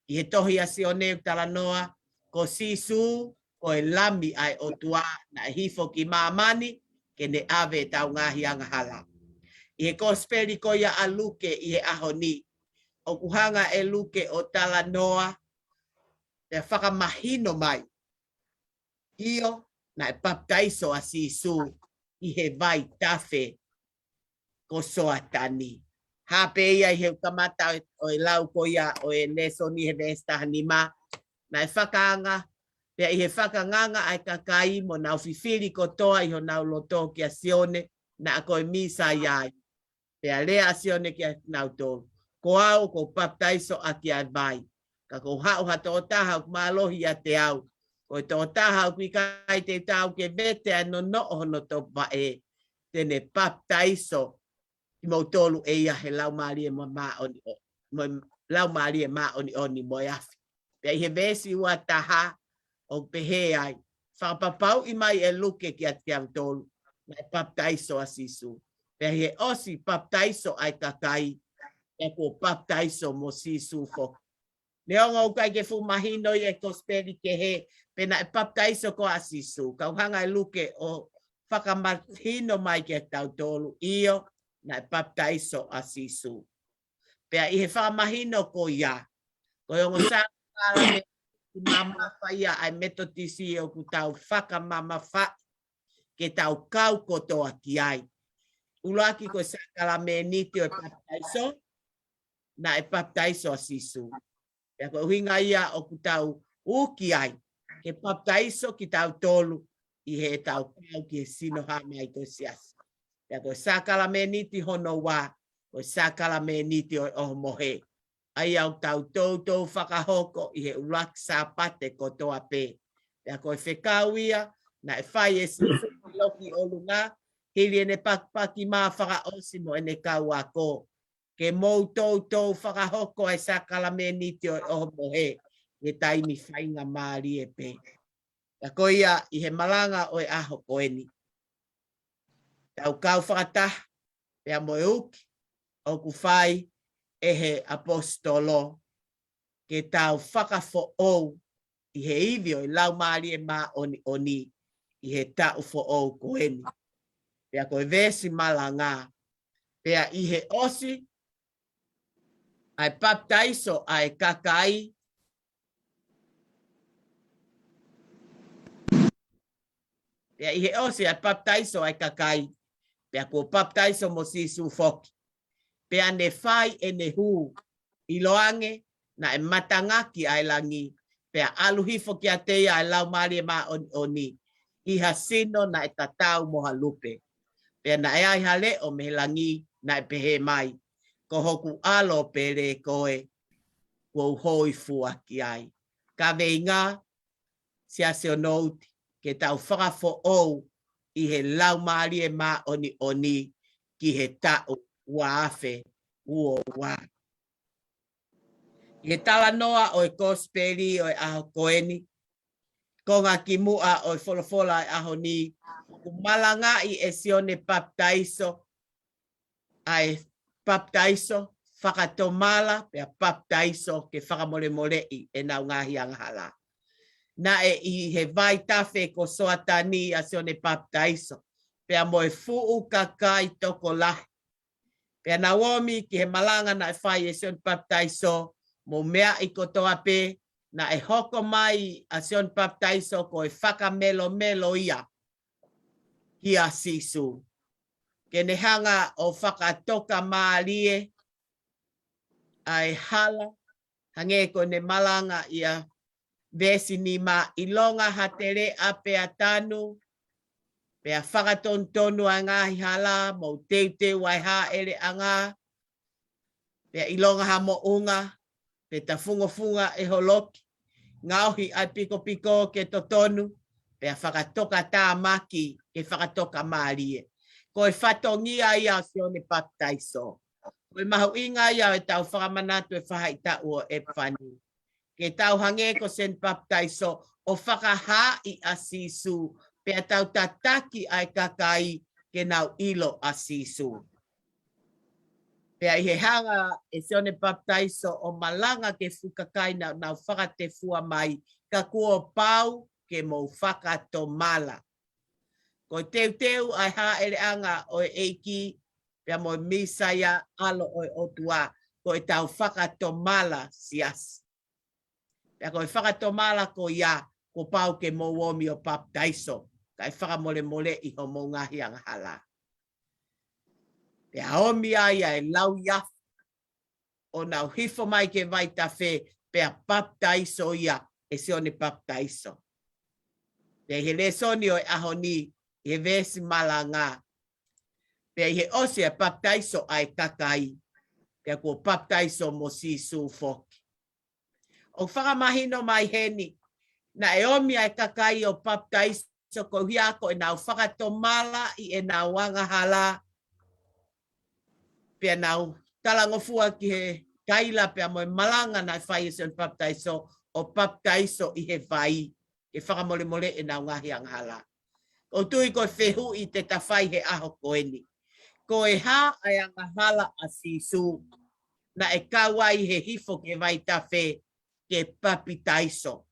ʻI he tohi ʻa Sione ʻoku talanoa, ko Sīsū, ko e Lami ʻa e ʻOtua, naʻe hifo ki māmani, ke ne ʻave ʻetau ngaahi angahala. ʻI he kosipeli ko ia ʻa Luke ʻi he ʻaho ni, ʻoku hanga ʻe Luke ʻo talanoa, pea fakamahino mai. ʻIo, naʻe papitaiso ʻa Sīsū ʻi he vaitafe ko Soatani. Hā pē ia ʻi he kamata ʻo e, ʻo e lau ko ia ʻo e lēsoni he veesi taha nima. Naʻe fakaanga, pea ʻi he fakanganga ʻa e kakai mo nau fifili kotoa ʻi honau loto kia Sione, naʻa ko e Mīsaia ia. Pea lea ʻa Sione kia kinautolu. Ko au ʻoku ou papitaiso ʻaki ʻa e vai. Ka kuo haʻu ha tokotaha ʻoku mālohi ʻiate au. Ko e tokotaha ʻoku ʻikai te u taau ke vete ʻa e nonoʻo hono topuvaʻe. Te ne papitaiso kimoutolu ʻe ia he Laumālie mo e māʻoniʻoni. Mo e Laumālie Māʻoniʻoni mo e afi. Pea ʻi he veesi ua taha, ʻoku pehē ai, fakapapauʻi mai ʻe Luke kiate kitautolu, naʻe papitaiso ʻa Sīsū. Pea ʻi he ʻosi papitaiso ʻa e kakai, pea kuo papitaiso mo Sīsū foki. Neongo ʻoku ʻikai ke fuʻu mahino ʻi he kosipeli kehe, pe naʻe papitaiso koā ʻa Sīsū. Ka ʻoku hanga ʻe Luke ʻo fakamahino mai kiate kitautolu, ʻio, naʻe papitaiso ʻa Sīsū. Pea ʻi he fakamahino ko ia, ko e ongo sākalame-, mamafa ia ʻa e Metotisi ʻoku tau fakamamafa ke tau kau kotoa ki ai. ʻUluaki ko e sākalameniti ʻo e papitaiso, naʻe papitaiso ʻa Sīsū. Pea ko e ʻuhinga ia ʻoku tau uki ai, ke papitaiso kitautolu ʻi heʻetau kau ki he sino hā mai ko e siasi. Pea ko e sākalameniti hono ua, ko e sākalameniti ʻo e ʻohomohe. ʻA ia ʻoku tau toutou fakahoko ʻi he ʻuluaki Sāpate kotoa pē. Pea ko e fekau ia, naʻe fai ʻe Sīsū ʻi loki ʻolunga, hili ʻene pakipaki mā fakaʻosi mo ʻene kau ako. Ke mou toutou fakahoko ʻa e sākalameniti ʻo e ʻohomohe, ʻi he taimi faingamālie pē. Pea ko ia ʻi he malanga ʻo e ʻaho ko eni. Tau kau fakataha, pea mo e uki, ʻoku fai ʻe he ʻaposetolo, ke tau fakafoʻou ʻi he ivi ʻo e Laumālie Māʻoniʻoni ʻi he taʻu foʻou ko eni. Pea ko e veesi malanga, pea ʻi he ʻosi ʻa e papitaiso ʻa e kakai, pea ʻi he ʻosi ʻa e papitaiso ʻa e kakai, pea kuo papitaiso mo Sīsū foki. Pea ne fai ʻene hū, ʻiloange, naʻe matangaki ʻa e langi, Pea ʻalu hifo kiate ia ʻa e Laumālie Māʻoniʻoni ʻi ha sino naʻe tatau mo ha lupe. Pea naʻe ʻi ai ha leʻo mei he langi naʻe pehē mai, Ko hoku ʻAlo pele koe, kuo u hōifua ki ai. Kaveinga, Siasi ʻo Nouti, ke tau fakafoʻou ʻi he Laumālie Māʻoniʻoni ki he taʻu ua afe ua ua. ʻI he talanoa ʻo e Kosipeli ʻo e ʻaho ko eni, konga kimuʻa ʻo e folofola ʻo e ʻaho ni, ʻoku malangaʻi ʻe Sione Papitaiso ʻa e papitaiso fakatomala pea papitaiso ke fakamolemoleʻi ʻenau ngaahi angahala. Naʻe ʻi he vaitafe ko Soatani ʻa Sione Papitaiso, pea mo e fuʻu kakai tokolahi. Pea nau omi ki he malanga naʻe fai ʻe Sione Papitaiso, mou meaʻi kotoa pē, naʻe hoko mai ʻa Sione Papitaiso ko e fakamelomelo ia kia Sīsū. Ke ne hanga ʻo fakatokamālie ʻa e hala, hangē ko ʻene malanga ʻi he veesi nima, ʻilonga ha teleʻa pea tanu, pea fakatonutonu ʻa e ngaahi hala, mo teuteu ʻa e hāʻeleʻanga, pea ʻilonga ha moʻunga, pe tafungofunga ʻe holoki, ngaohi ʻa e pikopiko ke totonu, pea fakatokatāmaki ke fakatokamālie. Ko e fatongia ia ʻo Sione Papitaiso. Ko e mahuʻinga ia ʻo ʻetau fakamanatu e faʻahitaʻu ʻo e ʻEpifani. Ke tau hangē ko Sione Papitaiso ʻo fakahaaʻi ʻa Sīsū, pea tau tataki ʻa e kakai ke nau ʻilo ʻa Sīsū. Pea ʻi he hanga ʻe Sione Papitaiso ʻo malanga ki he fuʻu kakai naʻa nau fakatefua mai, ka kuo pau ke mou fakatomala. Ko e teuteu ʻa e hāʻeleʻanga ʻo e ʻEiki, pea mo e Mīsaia ʻAlo ʻo e ʻOtua, ko ʻetau fakatomala, siasi. Pea ko e fakatomala ko ia, kuo pau ke mou omi ʻo papitaiso, kae fakamolemoleʻi homou ngaahi angahala. Pea omi ai ʻa e lauiafe, ʻo nau hifo mai ki he vaitafe, pea papitaiso ia ʻe Sione Papitaiso. Pea ʻi he lēsoni ʻo e ʻaho ni, ʻi he veesi malanga, pea ʻi he ʻosi ʻa e papitaiso ʻa e kakai, pea kuo papitaiso mo Sīsū foki. ʻOku fakamahino mai heni, naʻe omi ʻa e kakai ʻo papitaiso koeʻuhi ko ʻenau fakatomala ʻi ʻenau angahala, pea nau talangofua ki he kaila pea mo e malanga naʻe fai ʻe Sione Papitaiso, ʻo papitaiso ʻi he vai ke fakamolemoleʻi ʻenau ngaahi angahala. ʻOku ou tui ko e fehuʻi te ta fai he ʻaho ko eni, ko e hā ʻa e angahala ʻa Sīsū naʻe kau ai he hifo ki he vaitafe ke papitaiso?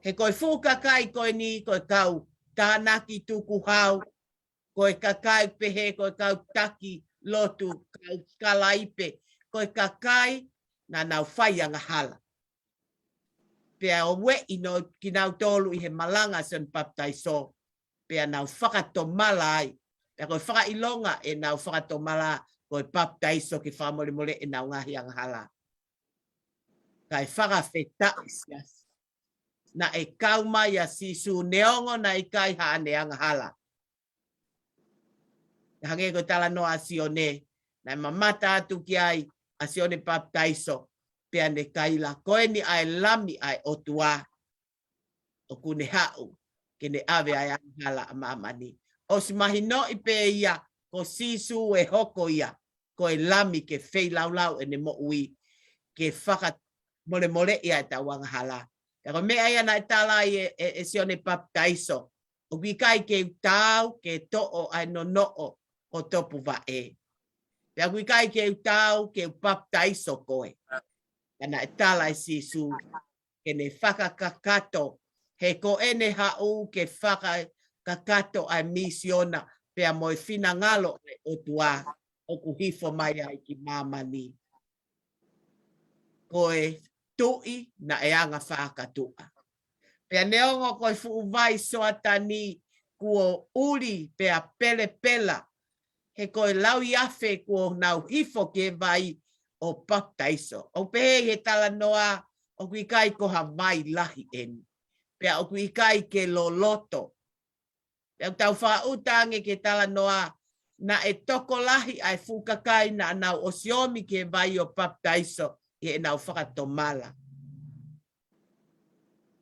He ko e fuʻu kakai ko eni, ko e kau tānaki tukuhau, ko e kakai pehē ko e kau taki lotu, kau kalaipe, ko e kakai naʻa nau fai angahala. Pea ʻoku ueʻi kinautolu ʻi he malanga ʻa Sione Papitaiso, pea nau fakatomala ai. Pea ko e fakaʻilonga ʻenau fakatomala, ko e papitaiso ke fakamolemoleʻi ʻenau ngaahi angahala. Kae fakafetaʻi, siasi, naʻe kau mai ʻa Sīsū neongo naʻe ʻikai haʻane angahala. Hangē ko e talanoa ʻa Sione, naʻe mamata atu ki ai ʻa Sione Papitaiso, pea ne kaila, Ko eni ʻa e Lami ʻa e ʻOtua, ʻoku ne haʻu ke ne ʻave ʻa e angahala ʻa māmani. ʻOsi mahinoʻi pē ia, ko Sīsū ʻe hoko ia ko e Lami ke feilaulau ʻene moʻui, ke fakamolemoleʻi ʻa ʻetau angahala. Pea ko e meʻa ia naʻe tala ai ʻe, ʻe, ʻe Sione Papitaiso, ʻOku ʻikai ke u taau ke toʻo ʻa e nonoʻo ho topuvaʻe. Pea ʻoku ʻikai ke u taau ke u papitaiso koe. Pea naʻe tala ʻe Sīsū ke ne fakakakato, he ko ʻene haʻu ke fakakakato ʻa e misiona pea mo e finangalo ʻa e ʻOtua ʻoku hifo mai ai ki māmani. Ko e tuʻi naʻe anga fakatuʻa. Pea neongo ko e fuʻu vai Soatani kuo ʻuli pea pelepela, he ko e lauiafe kuo nau hifo ki he vai ʻo papitaiso. ʻOku pehē ʻi he talanoa ʻoku ʻikai ko ha vai lahi eni. Pea ʻoku ʻikai ke loloto. Pea ʻoku tau fakaʻuta ange ki he talanoa, naʻe tokolahi ʻa e fuʻu kakai naʻa nau ʻosi ōmi ki he vai ʻo papitaiso ʻi heʻenau fakatomala.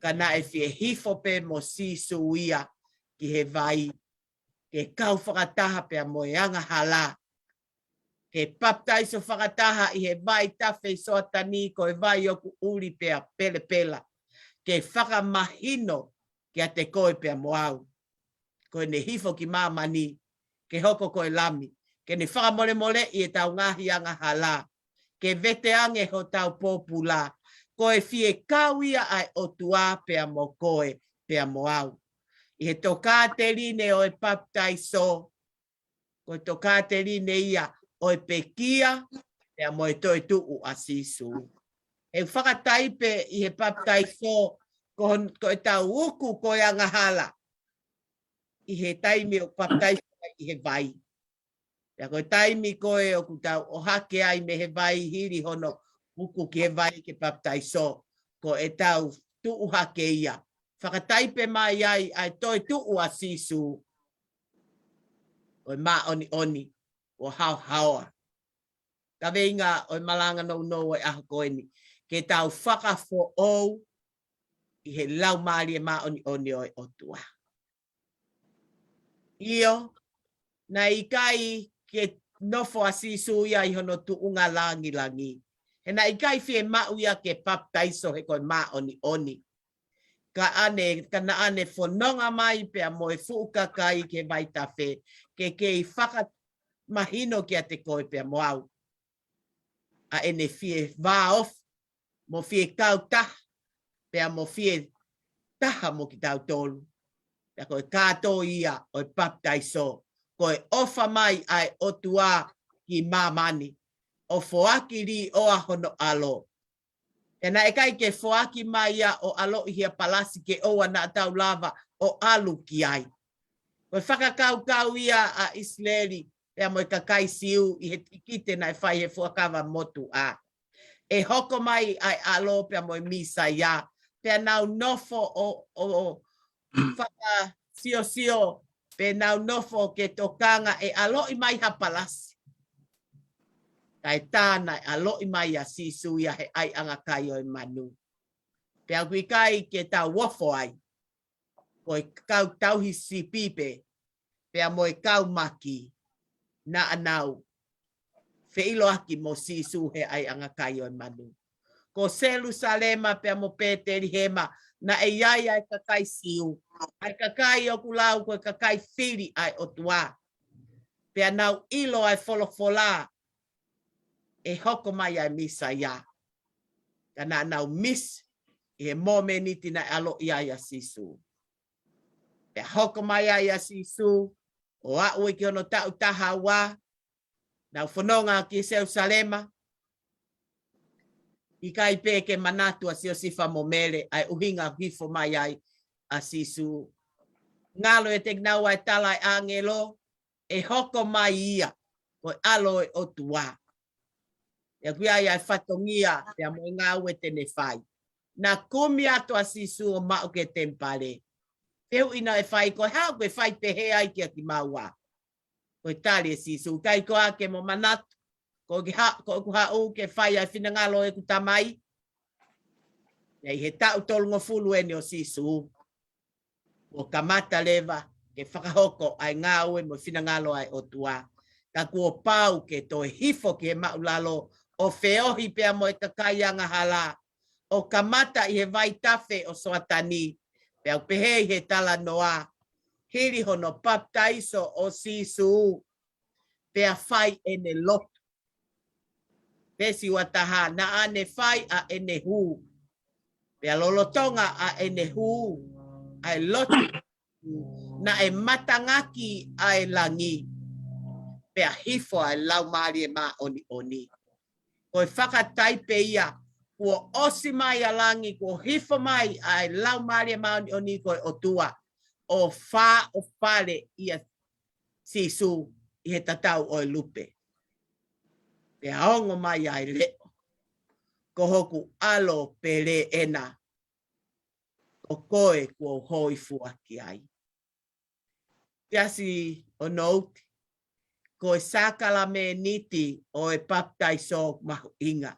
Ka naʻe fie hifo pē mo Sīsū ia ki he vai, ke kau fakataha pea mo e angahala. Ke papitaiso fakataha ʻi he vai tafe ʻi Soatani, ko e vai ʻoku ʻuli pea pelepela. Ke fakamahino kiate koe pea mo au. Ko ʻene hifo ki māmani, ke hoko ko e lami, ke ne fakamolemoleʻi ʻetau ngaahi angahala, ke vete ange hotau pōpula, ko e fie kau ia ʻa e ʻOtua pea mo koe pea mo au. ʻI he tokāteline ʻo e papitaiso, ko e tokāteline ia ʻo e pekia pea mo e toetuʻu ʻa Sīsū. ʻE fakataipe ʻi he papitaiso, ko, ko ʻetau uku ko e angahala ʻi he taimi ʻoku papitaiso ai ʻi he vai. Pea ko e taimi ko ē ʻoku tau ʻohake ai mei he vai hili hono uku ki he vai ke papitaiso, ko ʻetau tuʻu hake ia. Fakataipe mai ai ʻa e toetuʻu ʻa Sīsū. Ko e māʻoniʻoni, ko e haohaoa. Kaveinga ʻo e malanga nounou ʻo e ʻaho ko eni, ke tau fakafoʻou ʻi he Laumālie Māʻoniʻoni ʻo e ʻOtua. ʻIo, naʻe ʻikai ke nofo ʻa Sīsū ia ʻi hono tuʻunga langilangi. He naʻe ʻikai fiemaʻu ia ke papitaiso he ko e māʻoniʻoni. Ka ʻane, ka naʻa ne fononga mai pea mo e fuʻu kakai ki he vai tafe, ke kei fakamahino kiate koe pea mo au ʻa ʻene fie vāofi mo fie kautaha, pea mo fie taha mo kitautolu. Pea ko e kātoi ia ʻo e papitaiso, ko e ʻofa mai ʻa e ʻOtua ki māmani, ʻo foaki līʻoa hono ʻAlo. Pea naʻe ʻikai ke foaki mai ia ʻo ʻaloʻi ha palasi ke ʻoua naʻa tau lava ʻo ʻalu ki ai. Ko e fakakaukau ia ʻa ʻIsileli, pea mo e kakai Siu ʻi he tikite naʻe fai he fuakava motuʻa. ʻE hoko mai ʻa e ʻAlo pea mo e Mīsaia, pea nau nofo ʻo, ʻo, ʻo fakasiosio, pe nau nofo ke tokanga ʻe ʻaloʻi mai ha palasi. Kae tā naʻe ʻaloʻi mai ʻa Sīsū ia he ʻaiʻanga kai ʻo e manu. Pea ʻoku ʻikai ke tau ofo ai, ko e kau tauhi sipi pē, pea mo e kau maki, naʻa nau feʻiloaki mo Sīsū he ʻaiʻanga kai ʻo e manu. Ko Selusalema pea mo Pētelihema, naʻe ʻi ai ʻa e kakai Siu, ʻa e kakai ʻoku lau ko e kakai fili ʻa e ʻOtua. Pea nau ʻilo ʻa e folofola ʻe hoko mai ʻa e Mīsaia. Ka naʻa nau misi ʻi he momeniti naʻe ʻaloʻi ai ʻa Sīsū. Pea hoko mai ai ʻa Sīsū, ʻo aʻu ki hono taʻu taha ua, nau fononga ki Selusalema, ʻikai pē ke manatu ʻa Siosifa mo Mele ʻa e ʻuhinga hifo mai ai ʻa Sīsū. Ngalo ʻiate kinaua ʻa e tala ʻa e ʻāngelo, ʻe hoko mai ia, ko e ʻAlo ʻo e ʻOtua. ʻOku ʻi ai ʻa e fatongia, pea mo e ngāue te ne fai. Naʻe kumi atu ʻa Sīsū ʻo maʻu ki he temipale. Fehuʻi naʻe fai, ko e hā ʻoku ke fai pehē ai kia kimaua? Ko e tali ʻe Sīsū, ʻikai koā ke mo manatu, ko ʻeku ha-, ko ʻeku haʻu ke fai ʻa e finangalo ʻo ʻeku Tamai. Pea ʻi he taʻu tolungofulu eni ʻo Sīsū, kuo kamata leva ke fakahoko ʻa e ngāue mo e finangalo ʻa e ʻOtua. Ka kuo pau ke toe hifo ki he māʻulalo ʻo feohi pea mo e kakai angahala, ʻo kamata ʻi he vai tafe ʻo Soatani, pea ʻoku pehē ʻi he talanoa, hili hono papitaiso ʻo Sīsū, pea fai ʻene lotu. Veesi ua taha, naʻa ne fai ʻa ʻene hū. Pea lolotonga ʻa ʻene hū, ʻa e lotu, naʻe matangaki ʻa e langi, pea hifo ʻa e Laumālie Māʻoniʻoni. Ko e fakataipe ia, kuo ʻosi mai ʻa langi, kuo hifo mai ʻa e Laumālie Māʻoniʻoni ko e ʻOtua, ʻo fā ʻo fale ʻia Sīsū ʻi he tatau ʻo e lupe. Pea ongo mai ʻa e leʻo. Ko hoku ʻAlo pele ena, ko koe kuo u hōifua ki ai. Siasi ʻo Nouti, ko e sākalamēniti ʻo e papitaiso mahuʻinga.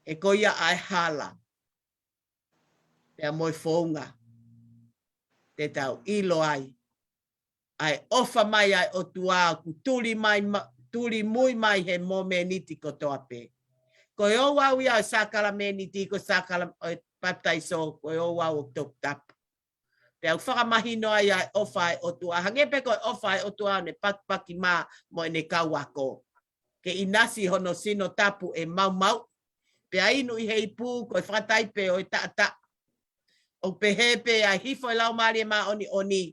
He ko ia ʻa e hala pea mo e founga te tau ʻilo ai ʻa e ʻofa mai ʻa e ʻOtua ʻoku tuli mai ma-, tuli mui mai he mōmeniti kotoa pē. Ko e ouau ia ʻo e sākalamēniti, ko e sākala-, ʻo e papitaiso, ko e ouau ʻoku toputapu. Pea ʻoku fakamahino ai ʻa e ʻofa ʻa e ʻOtua. Hangē pē ko e ʻofa ʻa e ʻOtua ʻo ne pakipaki mā mo ʻene kau ako ke ʻinasi hono sino tapu ʻe maumau. Pea inu ʻi he ipu ko e fakataipe ʻo e taʻataʻa. ʻOku pehē pē ʻa e hifo ʻa e Laumālie Māʻoniʻoni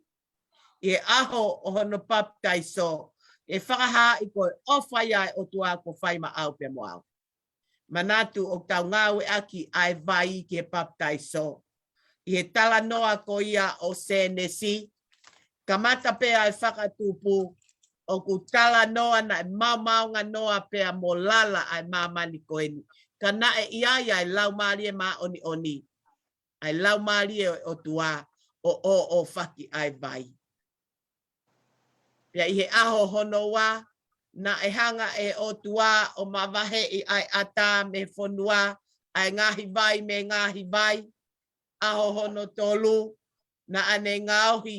ʻi he ʻaho ʻo hono papitaiso, ʻe fakahaaʻi ko e ʻofa ia ʻa e ʻOtua kuo fai maʻau pea mo au. Manatu ʻoku tau ngāueʻaki ʻa e vai ki he papitaiso. ʻI he talanoa ko ia ʻo Sēnesi, kamata pē ʻa e fakatupu, ʻoku talanoa naʻe maomaonganoa pea mo lala ʻa e māmani ko eni. Ka naʻe ʻi ai ʻa e Laumālie Māʻoniʻoni, ʻa e Laumālie ʻo e ʻOtua ʻo ʻōʻōfaki ʻa e vai. Pea ʻi he ʻaho hono ua, naʻe hanga ʻe he ʻOtua ʻo mavaheʻi ʻa e ʻatā mei he fonua, ʻa e ngaahi vai mei he ngaahi vai. ʻAho hono tolu, naʻa ne ngaohi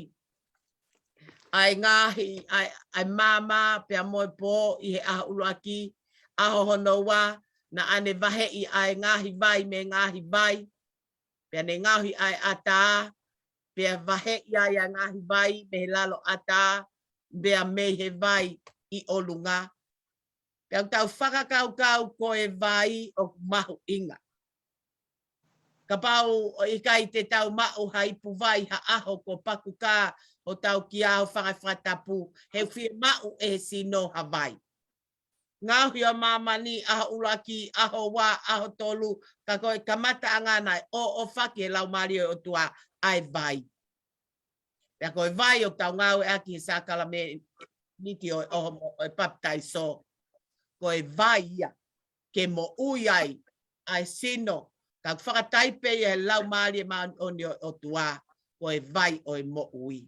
ʻa e ngaahi, ʻa e, ʻa e maama pea mo e pō ʻi he ʻaho ʻuluaki. ʻAho hono ua, naʻa ne vaheʻi ʻa e ngaahi vai mei he ngaahi vai. Pea ne ngaohi ʻa e ʻatā, pea vaheʻi ai ʻa e ngaahi vai mei he lalo ʻatā, pea mei he vai ʻi ʻolunga. Pea ʻoku tau fakakaukau ko e vai ʻoku mahuʻinga. Kapau ʻoku ʻikai te tau maʻu ha ipu vai ha ʻaho kuo pakukā hotau kia, ho fanga fakatapu, he ʻoku fiemaʻu ʻe he sino ha vai. Ngaohi ʻa māmani ʻaho ʻuluaki, ʻaho ua, ʻaho tolu, ka ko e kamataʻanga naʻe ʻōʻōfaki ʻe he Laumālie ʻo e ʻOtua ʻa e vai. Pea ko e vai ʻoku tau ngāueʻaki he sākalamēniti ʻo e, ʻo, ʻo e papitaiso. Ko e vai ia ke moʻui ai ʻa e sino, ka ʻoku fakataipe ia ʻe he Laumālie Māʻoniʻoni ʻo e ʻOtua, ko e vai ʻo e moʻui.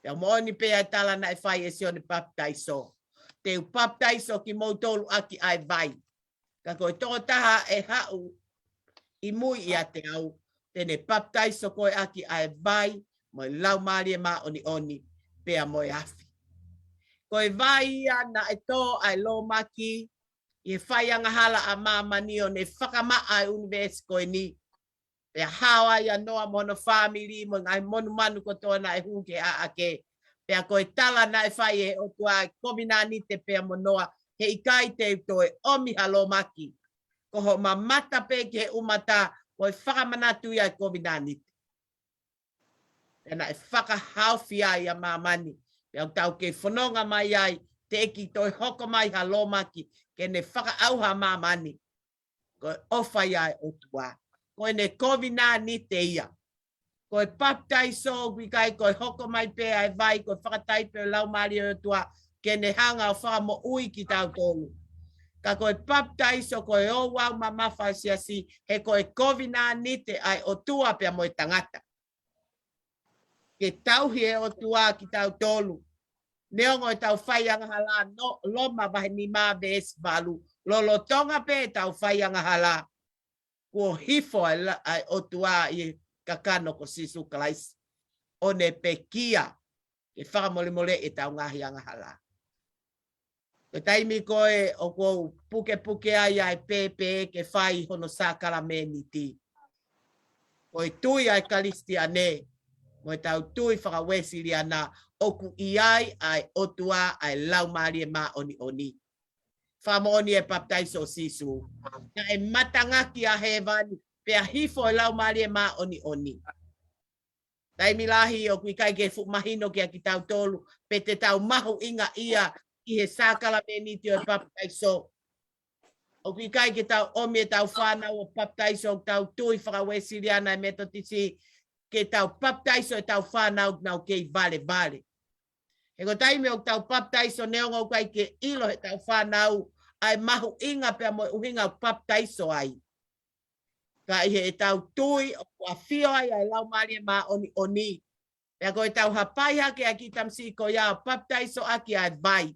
Pea moʻoni pē ʻa e tala naʻe fai ʻe Sione Papitaiso: Te u papitaiso kimoutolu ʻaki ʻa e vai. Ka ko e tokotaha ʻe haʻu ʻi mui ʻiate au, te ne papitaiso koe ʻaki ʻa e vai mo e Laumālie Māʻoniʻoni pea mo e afi. Ko e vai ia naʻe tō ʻa e lōmaki ʻi he fai angahala ʻa māmani ʻo ne fakamaʻa ʻa e ʻunivēsi ko eni. Pea hao ai ʻa Noa mo hono fāmili mo e ngaahi monumanu kotoa naʻe hū ki he ʻaʻake. Pea ko e tala naʻe fai ʻe he ʻOtua ʻi he kovinānite pea mo Noa, he ʻikai te u toe ʻomi ha lōmaki. Ko hoʻo mamata pē ki he ʻumata, ko e fakamanatu ia ʻa e kovinānite. Pea naʻe fakahaofi ai ʻa māmani. Pea ʻoku tau kei fononga mai ai, teʻeki toe hoko mai ha lōmaki ke ne fakaʻauha māmani. Ko e ʻofa ia ʻa e ʻOtua. Ko ʻene kovinānite ia. Ko e papitaiso ʻoku ʻikai ko e hoko mai pē ʻa e vai, ko e fakataipe ʻo e Laumālie ʻo e ʻOtua ke ne hanga ʻo fakamoʻui kitautolu. Ka ko e papitaiso ko e ouau mamafa ʻa e siasi, he ko e kovinānite ʻa e ʻOtua pea mo e tangata. Ke tauhi ʻe he ʻOtua kitautolu. Neongo ʻetau fai angahala, ʻa Loma vahe nima veesi valu. Lolotonga pē ʻetau fai angahala, kuo hifo ʻa e la-, ʻa e ʻOtua ʻi he kakano ko Sīsū Kalaisi ʻo ne pekia ke fakamolemoleʻi ʻetau ngaahi angahala. Ko e taimi ko ē ʻoku ou pukepuke ai ʻa e pēpē ke fai hono sākalamēniti, ko e tui ʻa e Kalisitiane mo ʻetau tui faka-Uēsiliana, ʻoku ʻi ai ʻa e ʻOtua, ʻa e Laumālie Māʻoniʻoni. Fakamoʻoni ʻa e papitaiso ʻo Sīsū. Naʻe matangaki ʻa hēvani, pea hifo ʻa e Laumālie Māʻoniʻoni. Taimi lahi ʻoku ʻikai ke fuʻu mahino kia kitautolu pe te tau mahuʻingaʻia ʻi he sākalamēniti ʻo e papitaiso. ʻOku ʻikai ke tau ʻomi ʻetau fānau ʻo papitaiso ʻoku tau tui faka-Uēsiliana, ʻa e Metotisi, ke tau papitaiso ʻetau fānau ʻoku nau kei valevale. He ko e taimi ʻoku tau papitaiso, neongo ʻoku ʻikai ke ʻilo ʻe heʻetau fānau ʻa e mahuʻinga pea mo e ʻuhinga ʻoku papitaiso ai. Ka ʻi heʻetau tui ʻoku ʻafio ai ʻa e Laumālie Māʻoniʻoni. Pea ko ʻetau hapai hake ʻa e kiʻi tamasiʻi ko ia ʻo papitaiso ʻaki ʻa e vai,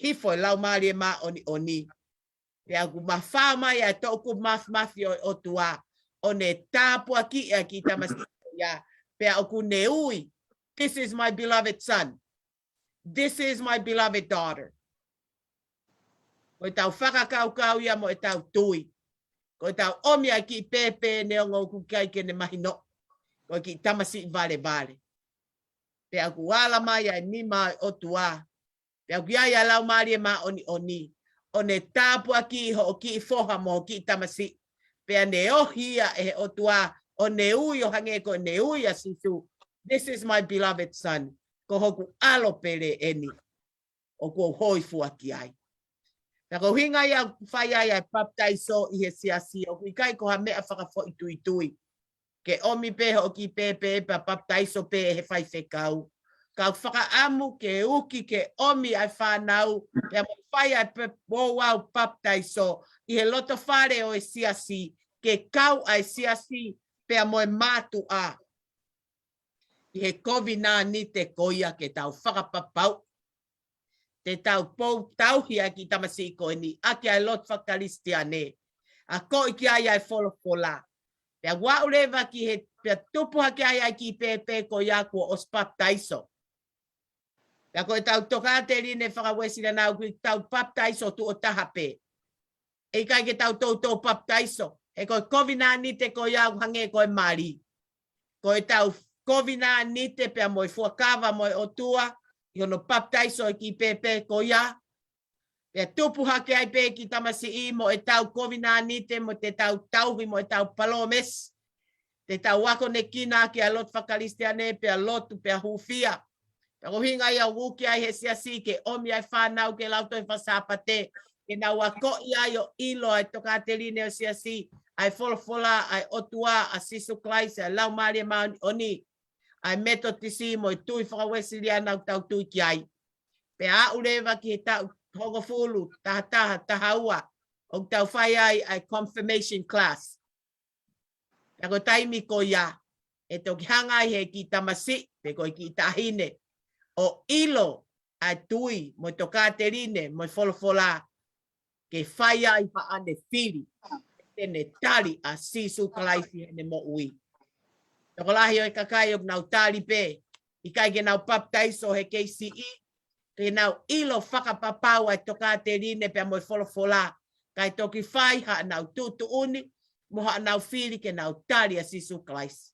hifo e Laumālie Māʻoniʻoni. Pea ʻoku mafao mai ʻa e toʻukupu mafimafi ʻo e ʻOtua ʻo ne tāpuakiʻi ʻa e kiʻi tamasiʻi ko ia. Pea ʻoku ne ui, "This is my beloved son. This is my beloved daughter." Ko ʻetau fakakaukau ia mo ʻetau tui. Ko ʻetau ʻomi ʻa e kiʻi pēpē neongo ʻoku ʻikai ke ne mahino. Ko e kiʻi tamasiʻi valevale. Pea ʻoku ala mai ʻa e nima ʻo e ʻOtua. Pea ʻoku ʻi ai ʻa e Laumālie Māʻoniʻoni ʻo ne tāpuakiʻi hoʻo kiʻi foha mo hoʻo kiʻi tamasiʻi. Pea ne ohi ia ʻe he ʻOtua ʻo ne ui ʻo hangē ko ʻene ui ʻa Sīsū, "This is my beloved son." Ko hoku ʻalo pele eni ʻoku ou hōifua ki ai. Pea ko e ʻuhinga ia ʻoku fai ai ʻa e papitaiso ʻi he siasi, ʻoku ʻikai ko ha meʻa fakafoʻituitui. Ke ʻomi pē hoʻo kiʻi pēpē pea papitaiso pē ʻe he faifekau. Ka ʻoku fakaʻamu ke uki ke ʻomi ʻa e fānau, pea mo fai ʻa e pe-, ouau papitaiso ʻi he loto fale ʻo e siasi, ke kau ʻa e siasi pea mo e mātuʻa ʻi he kovinānite ko ia ke tau fakapapauʻi te tau pou tauhi ʻa e kiʻi tamasiʻi ko eni ʻaki ʻa e lotu fakakalisitiane, ʻa ko ē ki ai ʻa e folofola. Pea ʻoku aʻu leva ki he, pea tupu hake ai ʻa e kiʻi pēpē ko ia kuo ʻosi papitaiso. Pea ko ʻetau tokāteline faka-Uēsiliana ʻoku ʻikai ke tau papitaiso tuʻo taha pē. ʻE ʻikai ke tau toutou papitaiso. He ko e kovinānite ko ia ʻoku hangē ko e mali. Ko ʻetau kovinānite pea mo e fuakava mo e ʻOtua, ʻi hono papitaiso ʻa e kiʻi pēpē ko ia. Pea tupu hake ai pē kiʻi tamasiʻi mo ʻetau kovinānite mo te tau tauhi mo ʻetau palōmesi. Te tau akonekina ki ʻa e lotu fakakalisitiane pea lotu pea hūfia. Pea ko e ʻuhinga ia ʻoku uki ai he siasi ke ʻomi ʻa e fānau ke lau tohi faka-Sāpate. Ke nau akoʻi ai ʻo ʻilo ʻa e tokāteline ʻo e siasi, ʻa e folofola, ʻa e ʻOtua, ʻa Sīsū Kalaisi, ʻa e Laumālie Māʻoniʻoni, ʻa e Metotisi mo e tui faka-Uēsiliana ʻoku tau tui ki ai. Pea aʻu leva ki he taʻu hongofulu, taha taha, taha ua, ʻoku tau fai ai ʻa e confirmation class. Pea ko e taimi ko ia, ʻe toki hanga ai he kiʻi tamasiʻi, pe ko e kiʻi taʻahine, ʻo ʻilo ʻa e tui, mo e tokāteline, mo e folofola, ke fai ai haʻane fili, te ne tali ʻa Sīsū Kalaisi heʻene moʻui. Tokolahi ʻo e kakai ʻoku nau tali pē, ʻikai ke nau papitaiso he kei siʻi, ke nau ʻilo fakapapau ʻa e tokāteline pea mo e folofola, kae toki fai haʻanau tuʻutuʻuni, mo haʻanau fili ke nau tali ʻa Sīsū Kalaisi.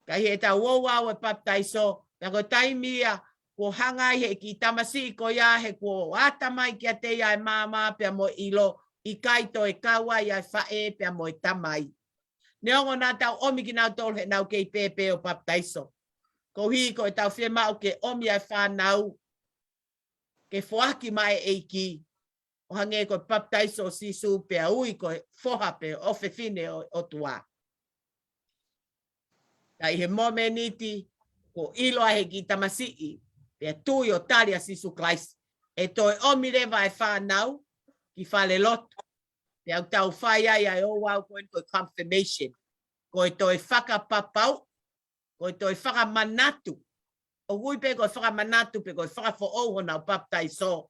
Ka ʻi heʻetau ouau e papitaiso, pea ko e taimi ia, kuo hanga ai he kiʻi tamasiʻi ko ia he kuo ʻata mai kiate ia e maama pea mo e ʻilo, ʻikai toe kau ai ʻa e faʻē pea mo e tamai. Neongo naʻa tau ʻomi kinautolu heʻenau kei pēpē ʻo papitaiso. Koeʻuhi ko ʻetau fiemaʻu ke ʻomi ʻa e fānau ke foaki mai e ʻEiki, ʻo hangē ko e papitaiso ʻo Sīsū pea ui ko e foha pe ʻofefine ʻo, ʻOtua. Ka ʻi he momeniti, kuo ʻilo ai he kiʻi tamasiʻi, pea tui ʻo tali ʻa Sīsū Kalaisi, ʻe toe ʻomi leva e fānau ki falelotu. Pea ʻoku tau fai ai ʻa e ouau ko eni ko e confirmation. Ko e toe fakapapau, ko e toe fakamanatu. ʻOku ui pē ko e fakamanatu pe ko e fakafoʻou honau papitaiso.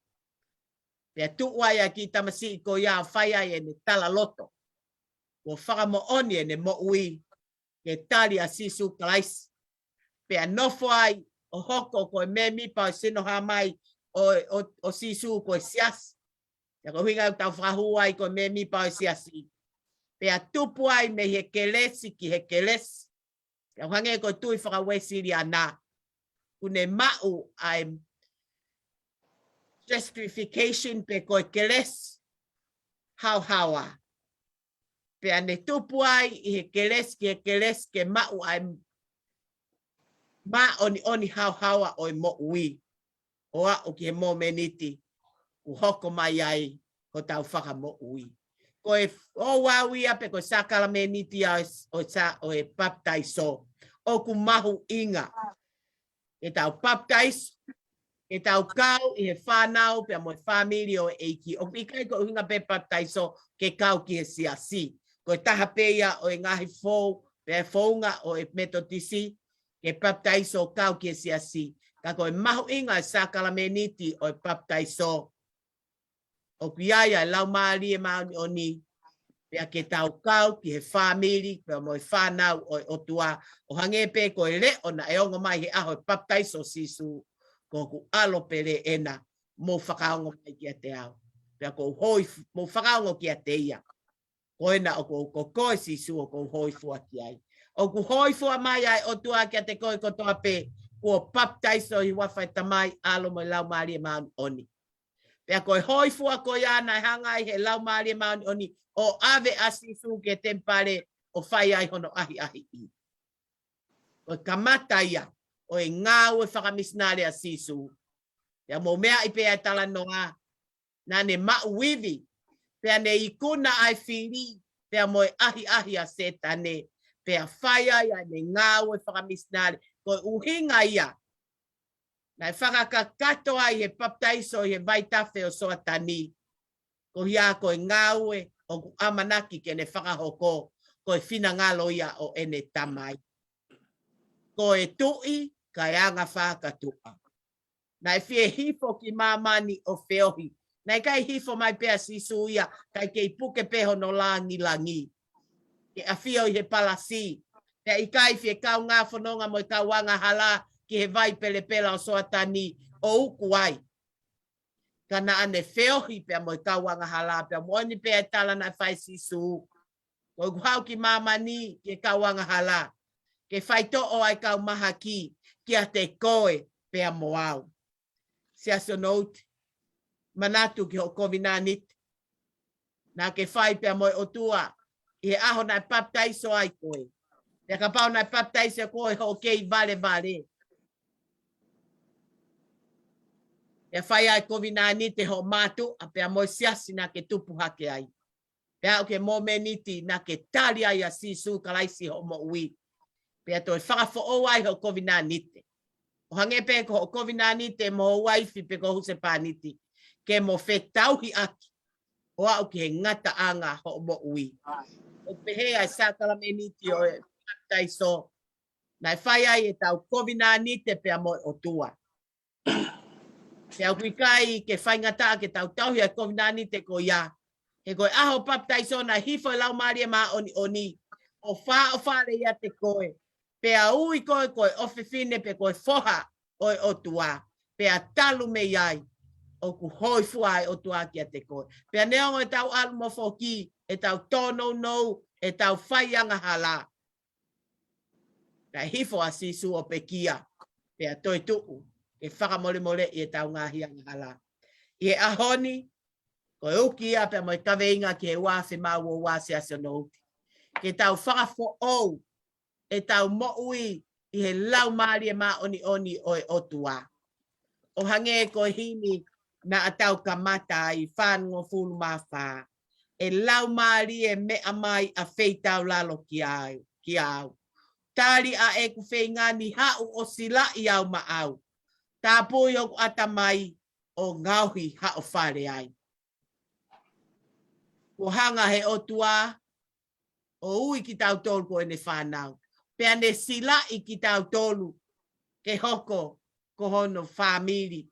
Pea tuʻu ai ʻa e kiʻi tamasiʻi ko ia ʻo fai ai ʻene talaloto. Kuo fakamoʻoni ʻene moʻui ke tali ʻa Sīsū Kalaisi. Pea nofo ai ʻo hoko ko e mēmipa ʻo e sino hā mai ʻo, ʻo, ʻo Sīsū ko e siasi. Pea ko e ʻuhinga ʻoku tau fakahū ai ko e mēmipa ʻo e siasi. Pea tupu ai mei he kelesi ki he kelesi. Pea ʻoku hangē ko e tui faka-Uēsiliana, kuo ne maʻu ʻa e justification pe ko e kelesi haohaoa. Pea ne tupu ai ʻi he kelesi ki he kelesi ke maʻu ʻa e māʻoniʻoni haohaoa ʻo e moʻui. ʻO aʻu ki he momeniti kuo hoko mai ai hotau Fakamoʻui. Ko e ouau ia pe ko e sākalameniti ia ʻo e, ʻo e sa-, ʻo e papitaiso. ʻOku mahuʻinga ke tau papitaiso, ke tau kau ʻi he fānau pea mo e fāmili ʻo e ʻEiki. ʻOku ʻikai ko e ʻuhinga pē papitaiso ke kau ki he siasi. Ko e taha pē ia ʻo e ngaahi fou, pea founga ʻo e Metotisi, ke papitaiso kau ki he siasi. Ka ko e mahuʻinga e sākalameniti ʻo e papitaiso, ʻoku ʻi ai ʻa e Laumālie Māʻoniʻoni, pea ke tau kau ki he fāmili, pea mo e fānau ʻo e ʻOtua, ʻo hangē pē ko e leʻo naʻe ongo mai he ʻaho e papitaiso ʻo Sīsū, ko hoku ʻAlo pele ena, mou fakaongo mai kiate au. Pea ko u hoi, mou fakaongo kiate ia. Ko ena ʻoku ou, ko koe Sīsū ʻoku ou hōifua ki ai. ʻOku hōifua mai ʻa e ʻOtua kiate koe kotoa pē, kuo papitaiso ʻi he huafa ʻo e Tamai, ʻAlo mo e Laumālie Māʻoniʻoni. Pea ko e hōifua ko ia naʻe hanga ai he Laumālie Māʻoniʻoni ʻo ʻave ʻa Sīsū ki he temipale ʻo fai ai hono ʻahiʻahiʻi. Ko e kamata ia ʻo e ngāue fakamisinale ʻa Sīsū. Pea mou meaʻi pē ʻa e talanoa, naʻa ne maʻu ivi, pea ne ikuna ʻa e fili, pea mo e ʻahiʻahi ʻa Sētane, pea fai ai ʻa ʻene ngāue fakamisinale. Ko e ʻuhinga ia naʻe fakakakato ai he papitaiso ʻi he vaitafe ʻo Soatani. Ko ia ko e ngāue ʻoku ʻamanaki ke ne fakahoko, ko e finangalo ia ʻo ʻene Tamai. Ko e tuʻi, kae anga fakatuʻa. Naʻe fie hifo ki māmani ʻo feohi. Naʻe ʻikai hifo mai pē ʻa Sīsū ia, kae kei puke pē hono langilangi. Ke ʻafio ʻi he palasi. Pea ʻikai fie kaungā fononga mo e kau angahala ki he vai pelepela ʻo Soatani ʻo uku ai. Ka naʻa ne feohi pea mo e kau angahala, pea moʻoni pē ʻa e tala naʻe fai ʻe Sīsū. Ko ʻeku haʻu ki māmani ki he kau angahala, ke faitoʻo ʻa e kau mahaki kiate koe pea mo au. Siasi ʻo Nouti, manatu ki hoʻo kovinānite naʻa ke fai pea mo e ʻOtua ʻi he ʻaho naʻe papitaiso ai koe. Pea kapau naʻe papitaiso koe hoʻo kei valevale, pea fai ai kovinānite hoʻo mātuʻa pea mo e siasi naʻa ke tupu hake ai. Pea aʻu ki he momeniti naʻa ke tali ai ʻa Sīsū Kalaisi hoʻo moʻui, pea toe fakafoʻou ai hoʻo kovinānite. ʻO hangē pē ko hoʻo kovinānite mo ho uaifi pe ko ho husepāniti, ke mo fetauhiʻaki ʻo aʻu ki he ngataʻanga hoʻo moʻui. ʻOku pehē ʻa e sākalameniti ʻo e papitaiso, naʻe fai ai ʻetau kovinānite pea mo e ʻOtua. Pea ʻoku ʻikai ke faingataʻa ke tau tauhi ʻa e kovinānite ko ia. He ko e ʻaho papitaiso naʻe hifo e Laumālie Māʻoniʻoni ʻo fāʻofale ʻiate koe. Pea ui koe ko e ʻofefine pe ko e foha ʻo e ʻOtua. Pea talu mei ai ʻoku hōifua ʻa e ʻOtua kiate koe. Pea neongo ʻetau ʻalu mo foki, ʻetau tōnounou, ʻetau fai angahala, kae hifo ʻa Sīsū ʻo pekia, pea toetuʻu ke fakamolemoleʻi ʻetau ngaahi angahala. ʻI he ʻaho ni, ko e uki ia pea mo e kaveinga ki he ua afe mā ua, Siasi ʻo Nouti, ke tau fakafoʻou ʻetau moʻui ʻi he Laumālie Māʻoniʻoni ʻo e ʻOtua. ʻO hangē ko e himi naʻa tau kamata ai, fāngofulu mā fā. ʻE Laumālie, meʻa mai ʻa feitaulalo kiate au, kiate au. Tali ʻa ʻeku feinga ni, haʻu ʻo silaʻi au maʻau. Tāpui hoku ʻatamai ʻo ngaohi haʻo fale ai. Kuo hanga he ʻOtua ʻo ui kitautolu ko ʻene fānau. Pea ne silaʻi kitautolu ke hoko ko hono fāmili,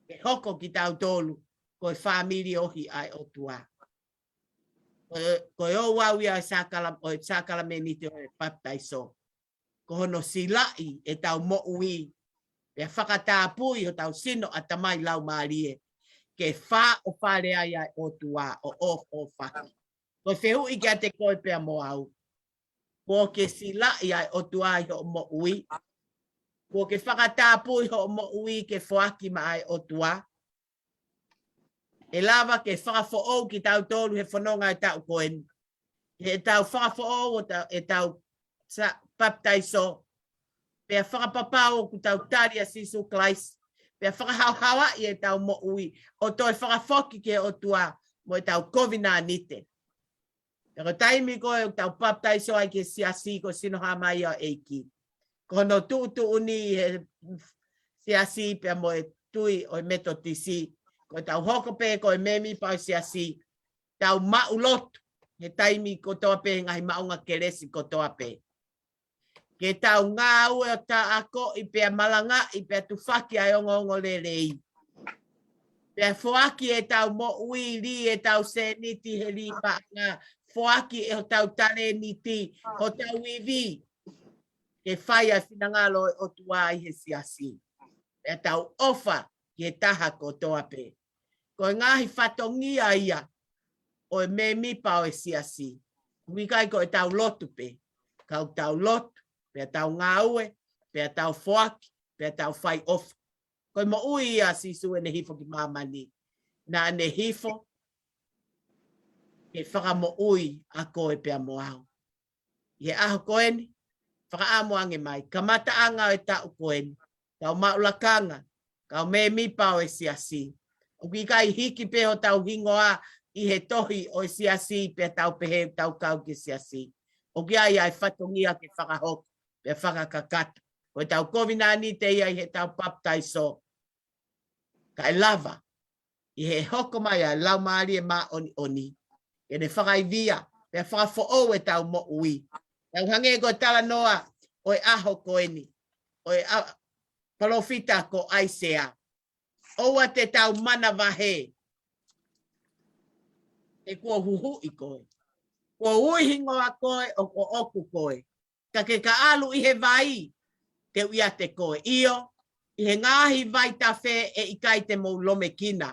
ke hoko kitautolu ko e fāmili ohi ʻa e ʻOtua. Ko e, ko e ouau ia ʻo e sākala-, ʻo e sākalameniti ʻo e papitaiso. Ko hono silaʻi ʻetau moʻui, pea fakatāpui hotau sino, ʻatamai, laumālie, ke fāʻofale ai ʻa e ʻOtua ʻo ʻofoʻofa. Ko e fehuʻi kiate koe pea mo au. Kuo ke silaʻi ʻa e ʻOtua ʻi hoʻo moʻui? Kuo ke fakatāpui hoʻo moʻui ke foaki maʻa e ʻOtua? ʻE lava ke fakafoʻou kitautolu he fononga ʻo e taʻu ko eni. Heʻetau fakafoʻou ʻo ta-, ʻetau sa-, papitaiso. Pea fakapapau ʻoku tau tali ʻa Sīsū Kalaisi. Pea fakahaohaoaʻi ʻetau moʻui ʻo toe fakafoki ki he ʻOtua mo ʻetau kovinānite. Pea ko e taimi ko ē ʻoku tau papitaiso ai ki he siasi, ko e sino hā mai ʻo e ʻEiki. Ko hono tuʻutuʻuni he siasi pea mo e tui ʻo e Metotisi, ko ʻetau hoko pē ko e mēmipa ʻo e siasi, tau maʻu lotu he taimi kotoa pē, ngaahi maʻunga kelesi kotoa pē. Ke tau ngāue ʻo tāʻakoʻi pea malangaʻi pea tufaki ʻa e ongoongolelei. Pea foaki ʻetau moʻui, lī ʻetau sēniti he lī paʻanga, foaki ʻetau talēniti, hotau ivi, ke fai ʻa e finangalo ʻo e ʻOtua ʻi he siasi. Pea tau ʻofa ki he taha kotoa pē. Ko e ngaahi fatongia ia ʻo e mēmipa ʻo e siasi. ʻOku ʻikai ko ʻetau lotu pē, ka ʻoku tau lotu, pea tau ngāue, pea tau foaki, pea tau fai ʻofa. Ko e moʻui ia ʻa Sīsū ʻene hifo ki māmani. Naʻa ne hifo ke fakamoʻui ʻa koe pea mo au. ʻI he ʻaho ko eni, fakaʻamu ange mai, kamataʻanga ʻo e taʻu ko eni, kau maʻu lakanga, kau mēmipa ʻo e siasi. ʻOku ʻikai hiki pē hotau hingoa ʻi he tohi ʻo e siasi pea tau pehē ʻoku tau kau ki he siasi. ʻOku ʻi ai ʻa e fatongia ke fakahoko, pea fakakakato. Ko ʻetau kovinānite ia ʻi heʻetau papitaiso. Kae lava, ʻi he hoko mai ʻa e Laumālie Māʻoniʻoni, ke ne fakaivia, pea fakafoʻou ʻetau moʻui. Tau hangē ko e talanoa ʻo e ʻaho ko eni, ʻo e ʻa-, palōfita ko ʻAisea. ʻOua te tau manavahē, he kuo u huhuʻi koe. Kuo u ui hingoa koe ʻo ko ʻoku koe. Ka ke ka ʻalu ʻi he vai, te u ʻiate koe. ʻIo, ʻi he ngaahi vaitafe ʻe ʻikai te mou lomekina.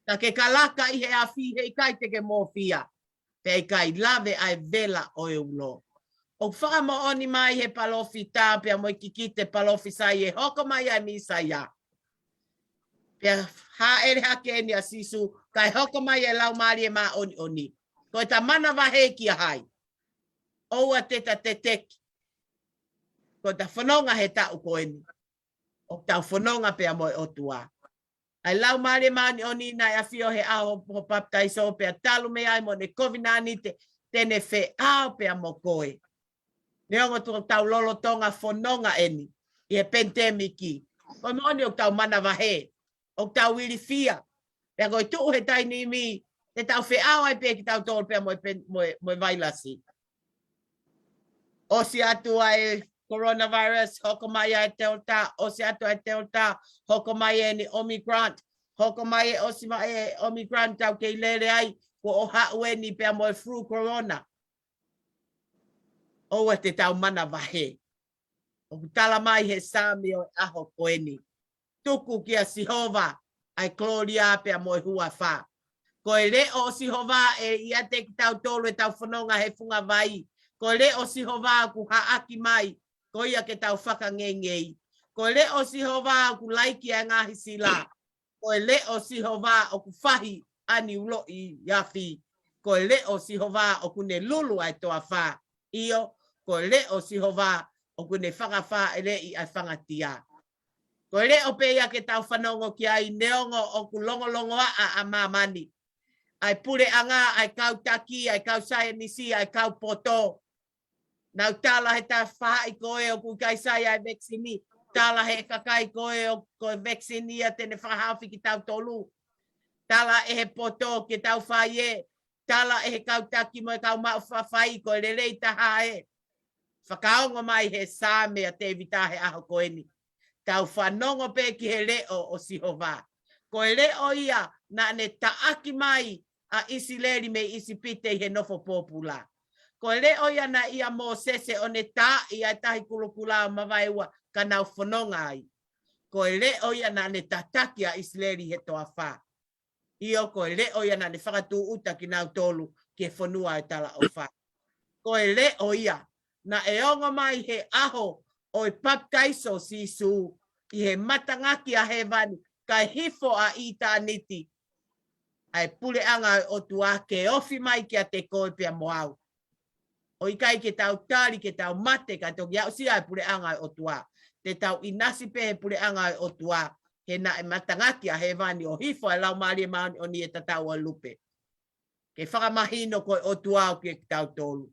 Ka ke ka laka ʻi he afi, he ʻikai te ke mōfia. Pea ʻikai lave ʻa e vela ʻo e ulo. ʻOku fakamoʻoni mai he palōfita pea mo e kikite palōfisai ʻe hoko mai ʻa e Mīsaia. Pea hāʻele hake eni ʻa Sīsū, kae hoko mai e Laumālie Māʻoniʻoni. Ko ʻeta manavahē kia hai? ʻOua te ta teteki. Ko ʻeta fononga he taʻu ko eni, ʻoku tau fononga pea mo e ʻOtua. ʻA e Laumālie Māʻoniʻoni naʻe ʻafio he ʻaho ho papitaiso pea talu mei ai mo ʻene kovinānite te ne feʻao pea mo koe. Neongo ʻoku tau lolotonga fononga eni ʻi he pandemic, ko e moʻoni ʻoku tau manavahē, ʻoku tau ilifia. Pea ko e tuʻu he taimi ni, te tau feʻao ai pē kitautolu pea mo e pen-, mo e, mo e vailasi. ʻOsi atu ʻa e coronavirus, hoko mai ʻa e Delta, ʻosi atu ʻa e Delta, hoko mai eni Omicron, hoko mai e ʻosi mai e Omicron tau kei lele ai, kuo ʻohaʻu eni pea mo e flu corona. ʻOua te tau manavahē. ʻOku tala mai he Saame ʻo e ʻaho ko eni, tuku kia Sihova ʻa e kolōlia pea mo e huafa. Ko e leʻo ʻo Sihova ʻe ʻiate kitautolu ʻetau fononga he funga vai. Ko e leʻo ʻo Sihova ʻoku haʻaki mai, ko ia ke tau fakangeingei. Ko e leʻo ʻo Sihova ʻoku laiki ʻa e ngaahi sila. Ko e leʻo ʻo Sihova ʻoku fahi ʻa e niu loʻi afi. Ko e leʻo ʻo Sihova ʻoku ne lulu ʻa e toafa. ʻIo, ko e leʻo ʻo Sihova ʻoku ne fakafāʻeleʻi ʻa e fangatia. Ko e leʻo pē ia ke tau fanongo ki ai, neongo ʻoku longolongoaʻa ʻa māmani. ʻA e puleʻanga, ʻa e kau taki, ʻa e kau saienisi, ʻa e kau poto. Nau tala he tafaʻaki ko ē ʻoku ʻikai sai ʻa e vaccine. Tala he kakai ko ē ʻoku ko e vaccine ia te ne fakahaofi kitautolu. Tala ʻe he poto ke tau fai ē. Tala ʻe he kau taki mo e kau maʻu fafai ko e lelei taha ē. Fakaongo mai he Saame ʻa Tēvita he ʻaho ko eni. Tau fanongo pē ki he leʻo ʻo Sihova. Ko e leʻo ia naʻa ne taʻaki mai ʻa ʻIsileli mei ʻIsipite ʻi he nofo pōpula. Ko e leʻo ia naʻe ʻia Mōsese ʻo ne taaʻi ʻa e Tahi Kulokula ʻo Mavaeua ka nau fononga ai. Ko e leʻo ia naʻa ne tataki ʻa ʻIsileli he toafa. ʻIo, ko e leʻo ia naʻa ne fakatūʻuta kinautolu ki he fonua ʻo e talaʻofa. Ko e leʻo ia naʻe ongo mai he ʻaho ʻo e papitaiso ʻo Sīsū ʻi he matangaki ʻa hēvani, kae hifo ʻa ʻitāniti, ʻa e puleʻanga ʻo e ʻOtua ke ofi mai kiate koe pea mo au. ʻO ʻikai ke tau tali ke tau mate kae toki aʻusia e puleʻanga ʻo e ʻOtua. Te tau ʻinasi pē he puleʻanga ʻo e ʻOtua, he naʻe matangaki ʻa hēvani ʻo hifo ʻa e Laumālie Māʻoniʻoni ʻi he tatau ʻo e lupe. Ke fakamahino ko e ʻOtua ʻoku ʻiate kitautolu.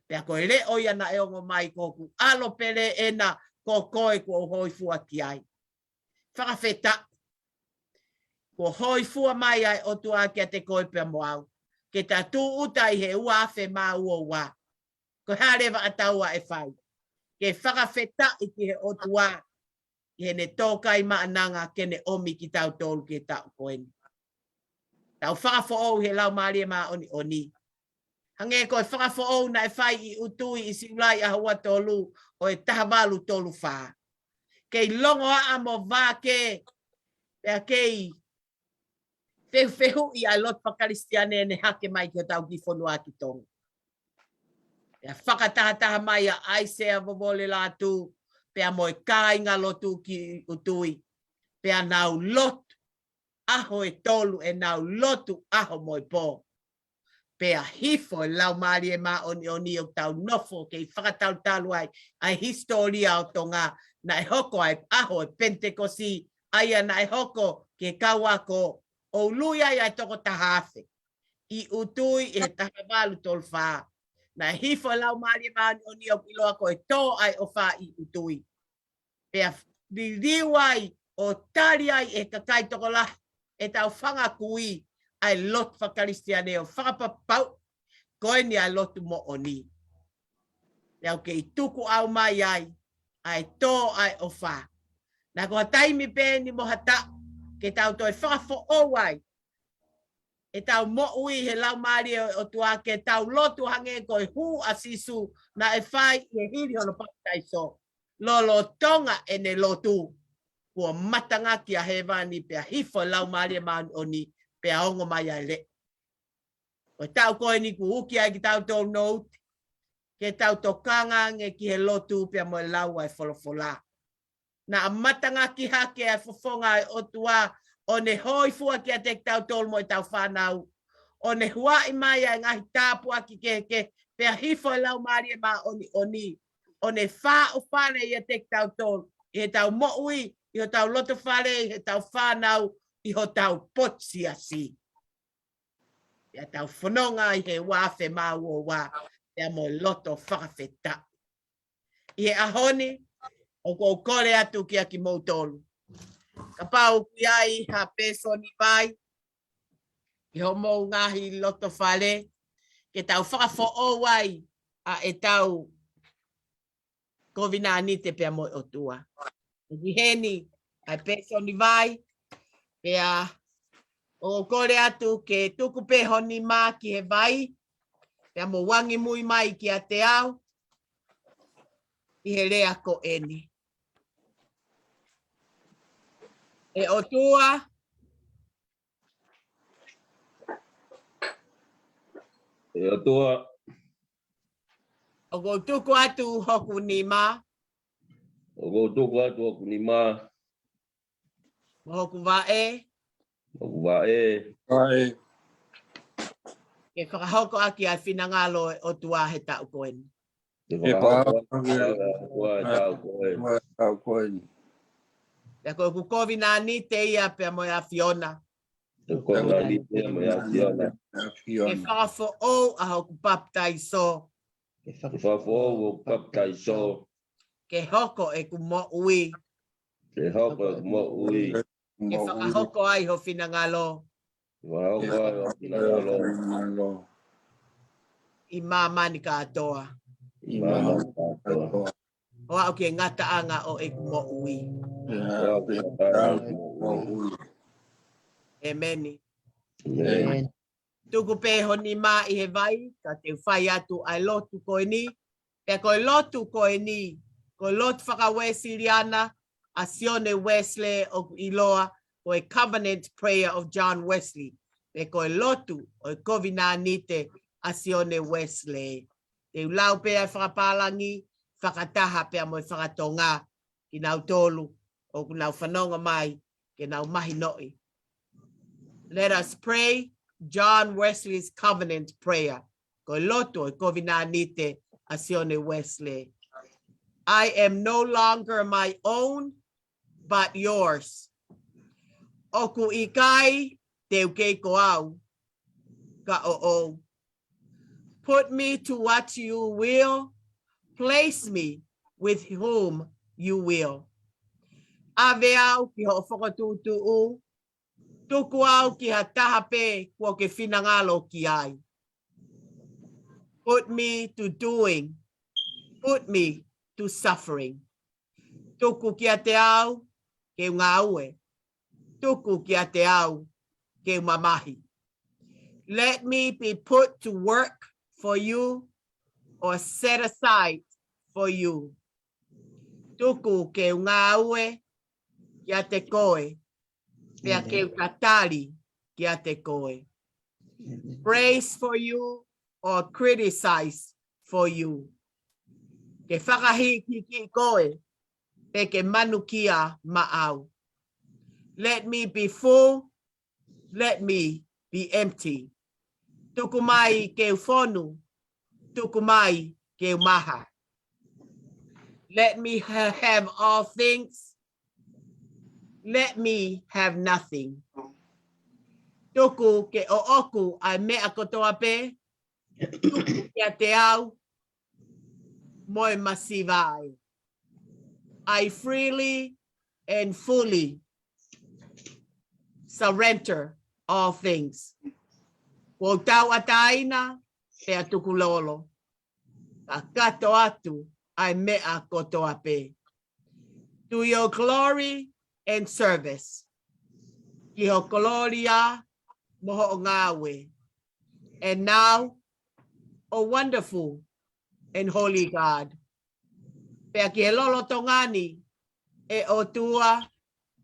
Pea ko e leʻo ia naʻe ongo mai, ko hoku ʻAlo pele ena, ko koe kuo u hōifua ki ai. Fakafetaʻi. Kuo hōifua mai ʻa e ʻOtua kiate koe pea mo au, ke ta tūʻuta ʻi he ua afe mā ua ua. Ko e hā leva ʻa taua ʻe fai? Ke fakafetaʻi ki he ʻOtua ʻi heʻene tōkai maʻananga ke ne ʻomi kitautolu ki he taʻu ko eni. Tau fakafoʻou he Laumālie Māʻoniʻoni. Hangē ko e fakafoʻou naʻe fai ʻi ʻUtui ʻi Siulai ʻaho ua tolu ʻo e taha valu tolu fā. Kei longoaʻa mo vākē, pea kei fehuʻi ʻa e lotu fakakalisitiane ne hake mai ki hotau kiʻi fonua ki Tonga. Pea fakatahataha mai ʻa ʻAisea Vovole Lātū, pea mo e kāinga lotu ki ʻUtui. Pea nau lotu ʻaho ʻe tolu, ʻenau lotu ʻaho mo e pō. Pea hifo e Laumālie Māʻoniʻoni ʻo tau nofo kei fakatalutalua ai ʻa e hisitōlia ʻo Tonga, naʻe hoko ai ʻaho e Penitekosi, ʻa ia naʻe hoko ki he kau ako, ʻo ului ai ʻa e toko taha afe ʻi ʻUtui ʻi he taha valu tolu fā. Naʻe hifo e Laumālie Māʻoniʻoni ʻo ʻiloa ko e tō ʻa e ʻofa ʻi ʻUtui. Pea liliu ai ʻo tali ai ʻe he kakai tokolahi ʻetau fanga kui ʻa e lotu fakakalisitiane ʻo fakapapau ko eni ʻa e lotu moʻoni. Pea ʻoku kei tukuʻau mai ai ʻa e tō ʻa e ʻofa. Naʻa ko ha taimi pē eni mo ha taʻu ke tau toe fakafoʻou ai ʻetau moʻui he Laumālie ʻo e ʻOtua, ke tau lotu hangē ko e hū ʻa Sīsū naʻe fai ʻi he hili hono papitaiso. Lolotonga ʻene lotu, kuo matangaki ʻa hēvani pea hifo e Laumālie Māʻoniʻoni pea ongo mai ʻa e leʻo. Ko e taʻu ko eni kuo uki ai kitautolu nouti ke tau tokanga ange ki he lotu pea mo e lau ʻa e folofola. Naʻa matangaki hake ʻa e fofonga ʻo e ʻOtua ʻo ne hōifua kiate kitautolu mo ʻetau fānau, ʻo ne huaʻi mai ʻa e ngaahi tāpuaki kehekehe, pea hifo e Laumālie Māʻoniʻoni ʻo ne fāʻofale ʻiate kitautolu ʻi heʻetau moʻui, ʻi hotau lotofale, ʻi heʻetau fānau, ʻi hotau potu siasi. Pea tau fononga ʻi he ua afe mā ua ua, pea mo e loto fakafetaʻi. ʻI he ʻaho ni, ʻoku ou kole atu kia kimoutolu, kapau ʻoku ʻi ai ha pēsoni vai ʻi hoʻomou ngaahi lotofale, ke tau fakafoʻou ai ʻa ʻetau kovinānite pea mo e ʻOtua. ʻOku ʻi heni ʻa e pēsoni vai, pea ʻoku ou kole atu ke tuku pē ho nima ki he vai, pea mou angimui mai kiate au ʻi he lea ko eni. ʻE ʻOtua, ʻE ʻOtua, ʻoku ou tuku atu hoku nima, ʻoku ou tuku atu hoku nima, mo hoku vaʻe, hoku vaʻe, Vaʻe. ke fakahoko ʻaki ʻa e finangalo ʻo e ʻOtua he taʻu ko eni. Ke fakahoko ʻaki ʻa e ʻOtua he taʻu ko eni. Pea ko ʻeku kovinānite ia pea mo e ʻAfiona. Ke kovinānite ia mo e ʻAfiona. Ke fakafoʻou ʻa hoku papitaiso. Ke fakafoʻou hoku papitaiso. Ke hoko ʻeku moʻui. Ke hoko ʻeku moʻui. Ke fakahoko ai ho finangalo. Ke fakahoko ai ho finangalo. ʻI māmani kātoa. ʻI māmani kātoa. ʻO aʻu ki he ngataʻanga ʻo ʻeku moʻui. ʻO aʻu ki he ngataʻanga ʻo ʻeku moʻui. ʻEmeni. ʻEmeni. Tuku pē ho nima ʻi he vai, ka te u fai atu ʻa e lotu ko eni. Pea ko e lotu ko eni, ko e lotu faka-Uēsiliana ʻa Sione Uēsilē, ʻoku ʻiloa ko e Covenant Prayer of John Wesley. Pea ko e lotu ʻo e kovinānite ʻa Sione Uēsilē. Te u lau pē ʻa e fakapālangi, fakataha pea mo e fakatonga, kinautolu ʻoku nau fanongo mai, ke nau mahinoʻi. Let us pray John Wesley's covenant prayer. Ko e lotu ʻo e kovinānite ʻa Sione Uēsilē. I am no longer my own, but yours. ʻOku ʻikai te u kei ko au, ka ʻoʻou. Put me to what you will, place me with whom you will. ʻAve au ki hoʻo fokotuʻutuʻu, Tuku au ki ha taha pē kuo ke finangalo ki ai. Put me to doing. Put me to suffering. Tuku kiate au ke u ngāue. Tuku kiate au ke u mamahi. Let me be put to work for you or set aside for you. Tuku ke u ngāue kiate koe, pea ke u tatali kiate koe. Praise for you or criticize for you. Ke fakahīkihiki koe, pe ke manukia maʻau. Let me be full, let me be empty. Tuku mai ke u fonu, tuku mai ke u maha. Let me ha- have all things, let me have nothing. Tuku ke ʻoʻoku ʻa e meʻa kotoa pē, tuku kiate au mo e masiva ē. I freely and fully surrender all things. Kuo u tauʻatāina, pea tukulolo. Kakato atu ʻa e meʻa kotoa pē. To your glory and service. Ki ho kolōlia mo hoʻo ngāue. And now, O wonderful and holy God. Pea ki he lolotonga ni, ʻe ʻOtua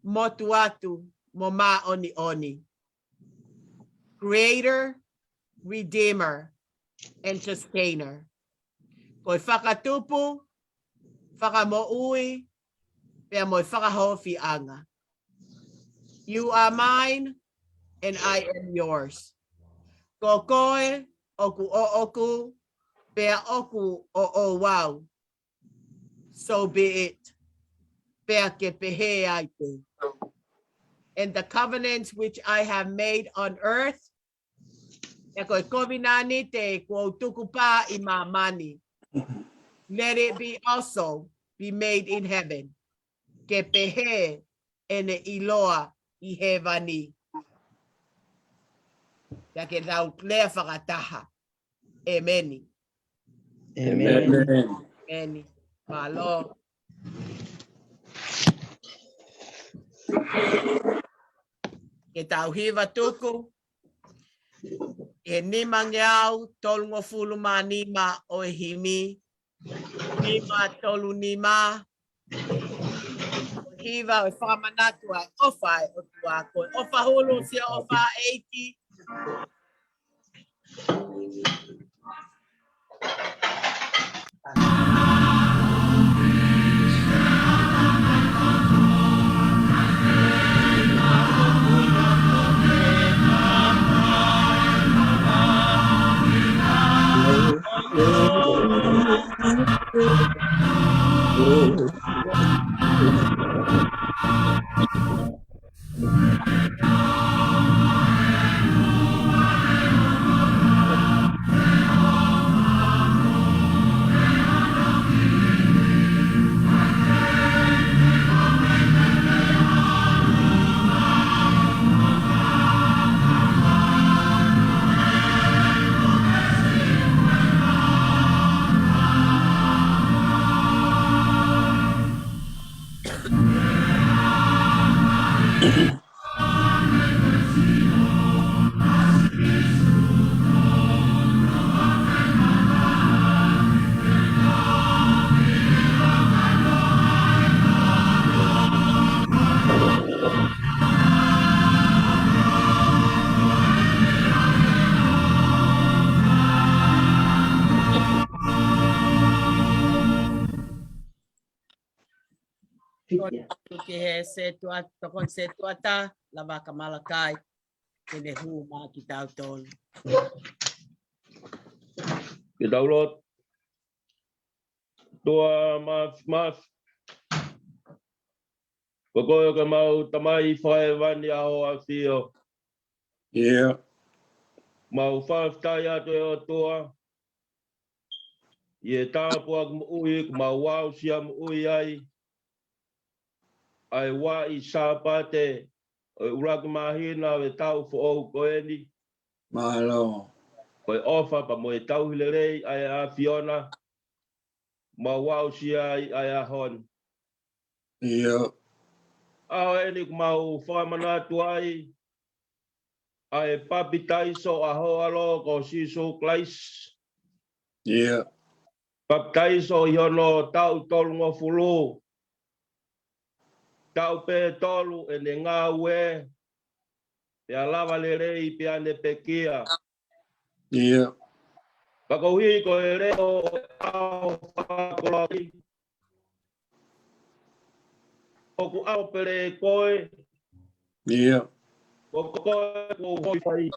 motuʻa atu mo māʻoniʻoni. Creator, Redeemer, and Sustainer. Ko e fakatupu, fakamoʻui, pea mo e fakahaofiʻanga. You are mine, and I am yours. Ko koe ʻoku ʻoʻoku, pea ʻoku ʻoʻou au. So be it. Pea ke pehē ai pē. And the covenants which I have made on earth, ʻa ia ko e kovinānite kuo u tukupā ʻi māmani, let it be also be made in heaven. Ke pehē ʻene ʻiloa ʻi hēvani. Pea ke tau lea fakataha. ʻEmeni. ʻEmeni. ʻEmeni. Mālō. Ke tau hiva tuku ʻi he nimangeau tolungofulu mā nima ʻo e himi, nima tolu nima. Hiva ʻo e fakamanatu ʻa e ʻofa ʻa e ʻOtua, ko e ʻofa hulu ʻo e ʻofa ʻa e ʻEiki. Ki he setuata, tokoni setuata, Lavaka Malakai, ke ne hū mai kiate kitautolu. Ke tau lotu. ʻOtua Māfimafi, ko koe ko ʻemau Tamai fakahēvani ʻa hoʻo ʻAfio. ʻIo. Mau fakafetaʻi atu ʻe ʻOtua, ʻi he tāpuaki moʻui kuo mau aʻusia moʻui ai, ʻa e uaʻi Sāpate ʻo e ʻuluaki māhina ʻo e taʻu foʻou ko eni. Mālō. Ko e ʻofa pea mo e tauhi lelei ʻa e ʻAfiona, mau aʻusia ai ʻa e ʻaho ni. ʻIo. ʻAho eni ʻoku mau fakamanatu ai ʻa e papitaiso ʻa ho ʻAlo ko Sīsū Kalaisi. ʻIo. Papitaiso ʻi hono taʻu tolungofulu. Taʻu pē tolu ʻene ngāue, pea lava lelei pea ne pekia. ʻIo. Ka koeʻuhi ko e leʻo ʻo e ʻaho fakakoloa, ʻoku ʻaho pele koe. ʻIo. Ko koe kuo u hoi fai.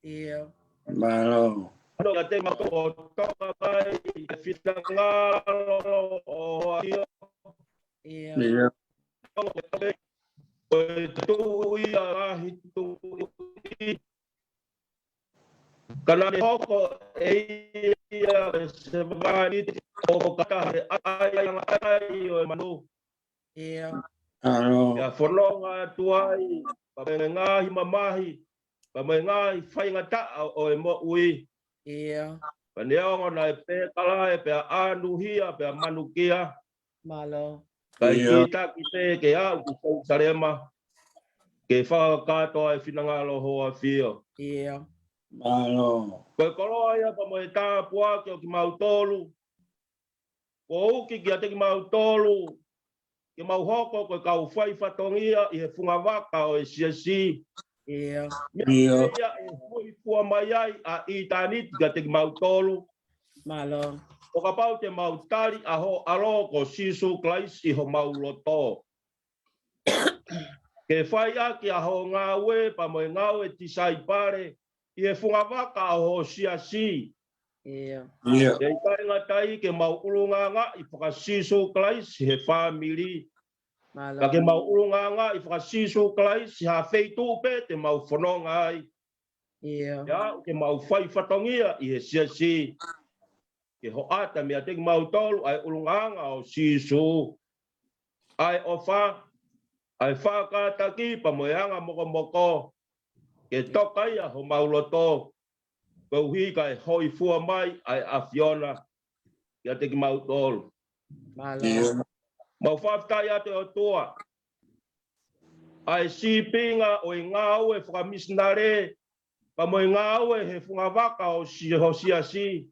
ʻIo. Mālō. Ano ka te mako toka mai e finangalo ʻo ho ʻAfio. ʻIo. ʻIo. Ko e tuʻi ʻa e ngaahi tuʻi. Ka naʻa ne hoko ʻe ia ko e sevāniti ʻo kata he ʻaiʻanga ʻo e manu. ʻIo. Mālō. Pea fononga atu ai, pea mo e ngaahi mamahi, pea mo e ngaahi faingataʻa ʻo e moʻui. ʻIo. Pea neongo naʻe pēkalae, pea ʻanuhia, pea manukia. Mālō. Ka ʻIo. ʻIkitaki pē ke aʻu ki Selusalema, ke fakakakato ʻa e finangalo ʻo ho ʻAfio. ʻIo. Mālō. Ko e koloa ia pea mo e tāpuaki ʻo kimautolu, kuo uki kiate kimautolu, ke mau hoko ko e kau fai fatongia ʻi he fungavaka ʻo e siasi. ʻIo. ʻIo. Meʻa ia ʻe hōifua mai ai ʻa ʻitāniti kiate kimautolu. Mālō. ʻO kapau te mau tali ʻa ho ʻAlo ko Sīsū Kalaisi ʻi homau loto. Ke fai ʻaki ʻa ho ngāue pea mo e ngāue tisaipale ʻi he fungavaka ʻo ho siasi. ʻIo. ʻIo. Ke ʻikai ngata ai ke mau ʻulungaanga ʻi faka-Sīsū Kalaisi he fāmili. Mālō. Ka ke mau ʻulungaanga ʻi faka-Sīsū Kalaisi ha feituʻu pē te mau fononga ai. ʻIo. Ia, ke mau fai fatongia ʻi he siasi. Ke hoʻata meiate kimautolu ʻa e ʻulungaanga ʻo Sīsū. ʻA e ʻofa, ʻa e fakataki pea mo e anga mokomoko. Ke toka ia homau loto. Koeʻuhi kae hōifua mai ʻa e ʻAfiona kiate kimautolu. Mālō. ʻIo. Mau fakafetaʻi atu ʻOtua. ʻA e sīpinga ʻo e ngāue fakamisinale, pea mo e ngāue he fungavaka ʻo si-, ho siasi.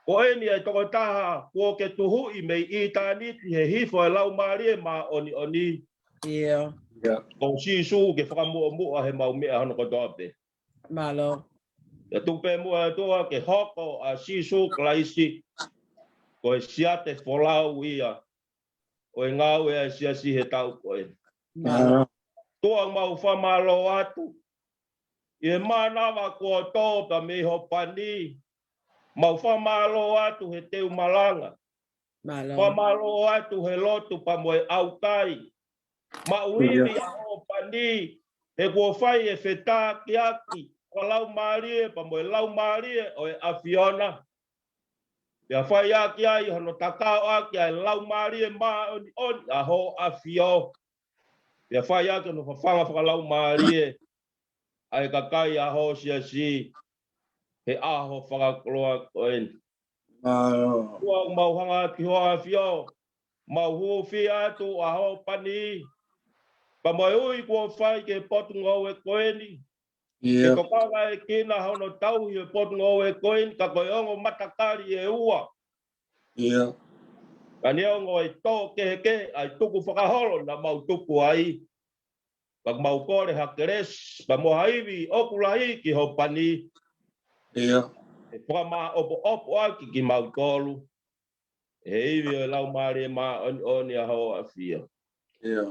Ko eni ʻa e tokotaha kuo ke tuhuʻi mei ʻitāniti he hifo ʻa e Laumālie Māʻoniʻoni. ʻIo. ʻIo. Ko Sīsū ke fakamuʻomuʻa he mau meʻa hono kotoa pē. Mālō. Ia tuku pē muʻa ʻOtua ke hoko ʻa Sīsū Kalaisi ko e siate folau ia ʻo e ngāue ʻa e siasi he taʻu ko ē. Mālō. ʻOtua mau fakamālō atu. ʻI he mānava kuo tō pea mei ho pani. Mau fakamālō atu he teu malanga. Mālō. Fakamālō atu he lotu pea mo e ʻaukai. Maʻu ivi ʻa ho pani, he kuo fai e fetakiaki, ʻa e Laumālie, pea mo e Laumālie ʻo e ʻAfiona. Pea fai ʻaki ai hono takaoʻaki ʻa e Laumālie Māʻoniʻoni ʻa ho ʻAfio. Pea fai ʻaki hono fafanga fakalaumālie ʻa e kakai ʻa ho siasi he ʻaho fakakoloa ko eni. Mālō. ʻOtua mau hanga ki ho ʻAfio, mau hūfia atu ʻa ho pani, pea mo e ui kuo fai ki he potungāue ko eni. ʻIo. Ke tokanga ʻEiki ʻi hono tauhi e potungāue ko eni, ka ko e ongo matakali ʻe ua. ʻIo. Ka neongo e tō kehekehe ʻa e tukufakaholo naʻa mau tuku ai. Pea mau kole ha kelesi, pea mo ha ivi ʻoku lahi ki ho pani. ʻIo. ʻE fakamaʻopoʻopo ʻaki kimautolu ʻe he ivi ʻo e Laumālie Māʻoniʻoni ʻa ho ʻAfio. ʻIo.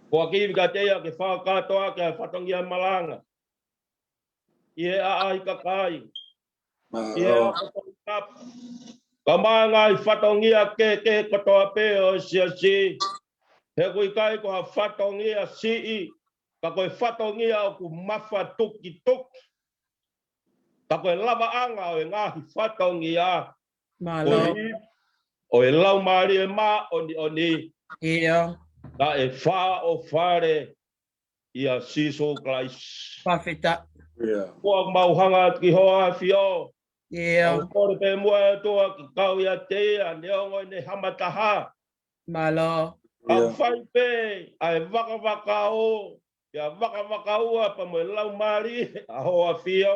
Ko e kiʻi ivi kiate ia ke fakakakato ʻaki ʻa e fatongia malanga ʻi he ʻaʻahi kakai. Mālō. ʻI he ʻaho kotoa. Ka mo e ngaahi fatongia kehekehe kotoa pē ʻo e siasi. He ʻoku ʻikai ko ha fatongia siʻi, ka ko e fatongia ʻoku mafatukituki. Ka ko e lavaʻanga ʻo e ngaahi fatongia. Mālō. Ko e ivi ʻo e Laumālie Māʻoniʻoni. ʻIo. Naʻe fāʻofale ʻia Sīsū Kalaisi. Fakafetaʻi. ʻOku mau hanga atu ki hoʻo ʻAfio. ʻOku kole pē muʻa ʻOtua ke kau ʻiate ia neongo ʻene hama taha. Mālō. Ka fai pē ʻa e vakavakau, ʻa e vakavakaua pea mo e laumālie ʻa hoʻo ʻAfio.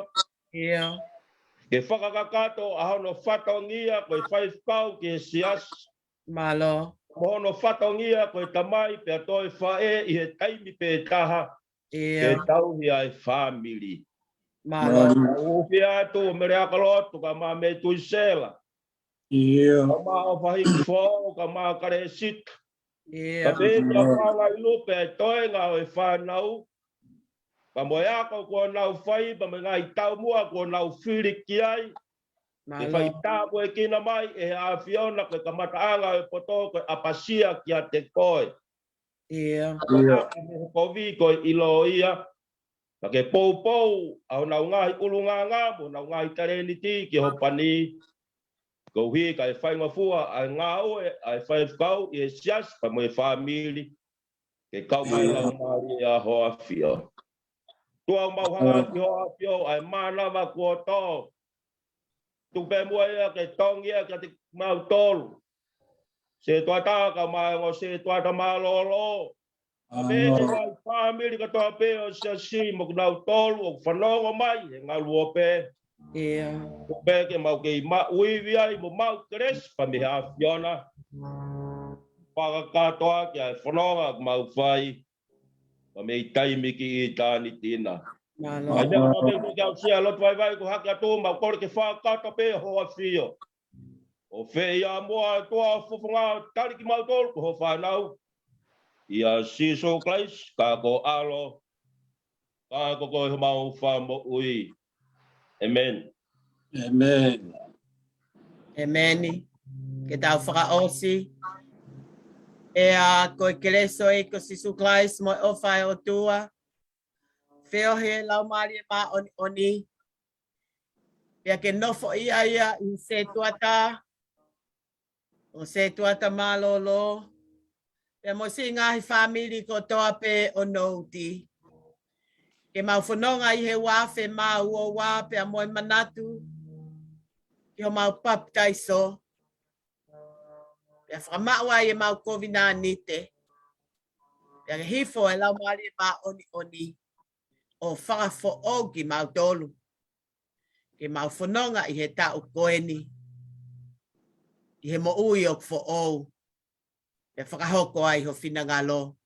Ke fakakakato ʻa hono fatongia ko e faifekau ki he siasi. Mālō. Mo hono fatongia ko e tamai pea toe faʻē ʻi he taimi pē taha. Ke tauhi ʻa e fāmili. Mālō. ʻOku ou ʻofa atu ʻa Meleakalotu kae ʻumaʻā Metuisela. Kae ʻumaʻā ʻOfahiki Foʻou, kae ʻumaʻā Kalesita. Kae pehē kia Fangailupe ʻa e toenga ʻo e fānau. Pea mo e ako kuo nau fai, pea mo e ngaahi taumuʻa kuo nau fili ki ai. Ke fai tāpuekina mai ʻe he ʻAfiona ko e kamataʻanga ʻo e poto ko e ʻapasia kiate koe. Ko e ʻapi mo e kovi ko e ʻilo ia. Ka ke poupou ʻa honau ngaahi ʻulungaanga mo honau ngaahi talēniti ki ho pani. Koeʻuhi kae faingofua ʻa e ngāue ʻa e faifekau ʻi he siasi pea mo e fāmili. Ke kau mai laumālie ʻa hoʻo ʻAfio. ʻOtua ʻoku mau hanga ki hoʻo ʻAfio ʻa e mānava kuo tō. Tuku pē muʻa ia ke tongi ia kiate kimautolu. Setuata kae ʻumaʻā e ongo setuata mālōlō. Kae pehē ki he ngaahi fāmili kotoa pē ʻo e siasi mo kinautolu ʻoku fanongo mai he ngaluope. Tuku pē ke mau kei maʻu ivi ai mo maʻu kelesi pea mei he ʻAfiona. Fakakakato ʻaki ʻa e fononga ʻoku mau fai. Pea mei taimi ki ʻitāniti na. ʻAi meʻa pea mei ke aʻusia lotu vaivai ko hake atu mau kole ke fakakakato pē hoʻo ʻAfio. ʻO fai ia muʻa ʻOtua ʻo fofonga tali kimautolu ko ho fānau. ʻIa Sīsū Kalaisi ka ko ho ʻAlo. Ka ko koe homau Fakamoʻui. ʻĒmeni. ʻĒmeni. ʻĒmeni. Ke tau fakaʻosi. ʻEa ko e kelesi ʻa e ʻEiki ko Sīsū Kalaisi mo e ʻofa ʻa e ʻOtua. Feohi ʻa e Laumālie Māʻoniʻoni. Pea ke nofoʻia ia ʻi he setuata. ʻO setuata mālōlō. Pea mo siʻi ngaahi fāmili kotoa pē ʻo Nouti. Ke mau fononga ʻi he ua afe mā ua ua pea mo e manatu. Ki homau papitaiso. Pea fakamaʻu ai ʻemau kovinānite. Pea ke hifo ʻa e Laumālie Māʻoniʻoni. ʻO fakafoʻou kimautolu. Ke mau fononga ʻi he taʻu ko eni. ʻI he moʻui ʻoku foʻou. Pea fakahoko ai ho finangalo.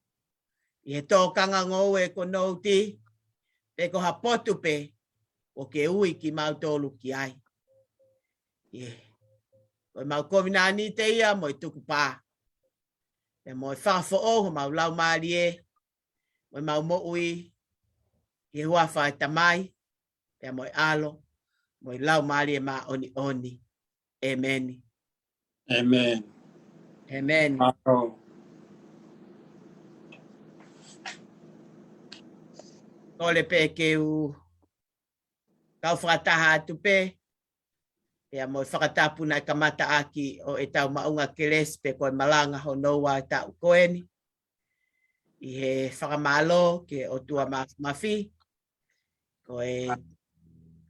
ʻI he tōkanga ngoue ko Nouti. Pe ko ha potu pē. ʻOku ke ui kimautolu ki ai. ʻIa. Ko ʻemau kovinānite ia mo e tukupā. Pea mo e fakafoʻou homau laumālie. Mo ʻemau moʻui. ʻI he huafa ʻo e Tamai. Pea mo e ʻAlo, mo e Laumālie Māʻoniʻoni. ʻĒmeni. ʻĒmeni. ʻĒmeni. Kole pē ke u kau fakataha atu pē. Pea mo e fakatapu naʻe kamata ʻaki ʻo ʻetau maʻunga kelesi pe ko e malanga hono ua ʻo e taʻu ko eni. ʻI he fakamālō ki he ʻOtua Māfimafi. Ko e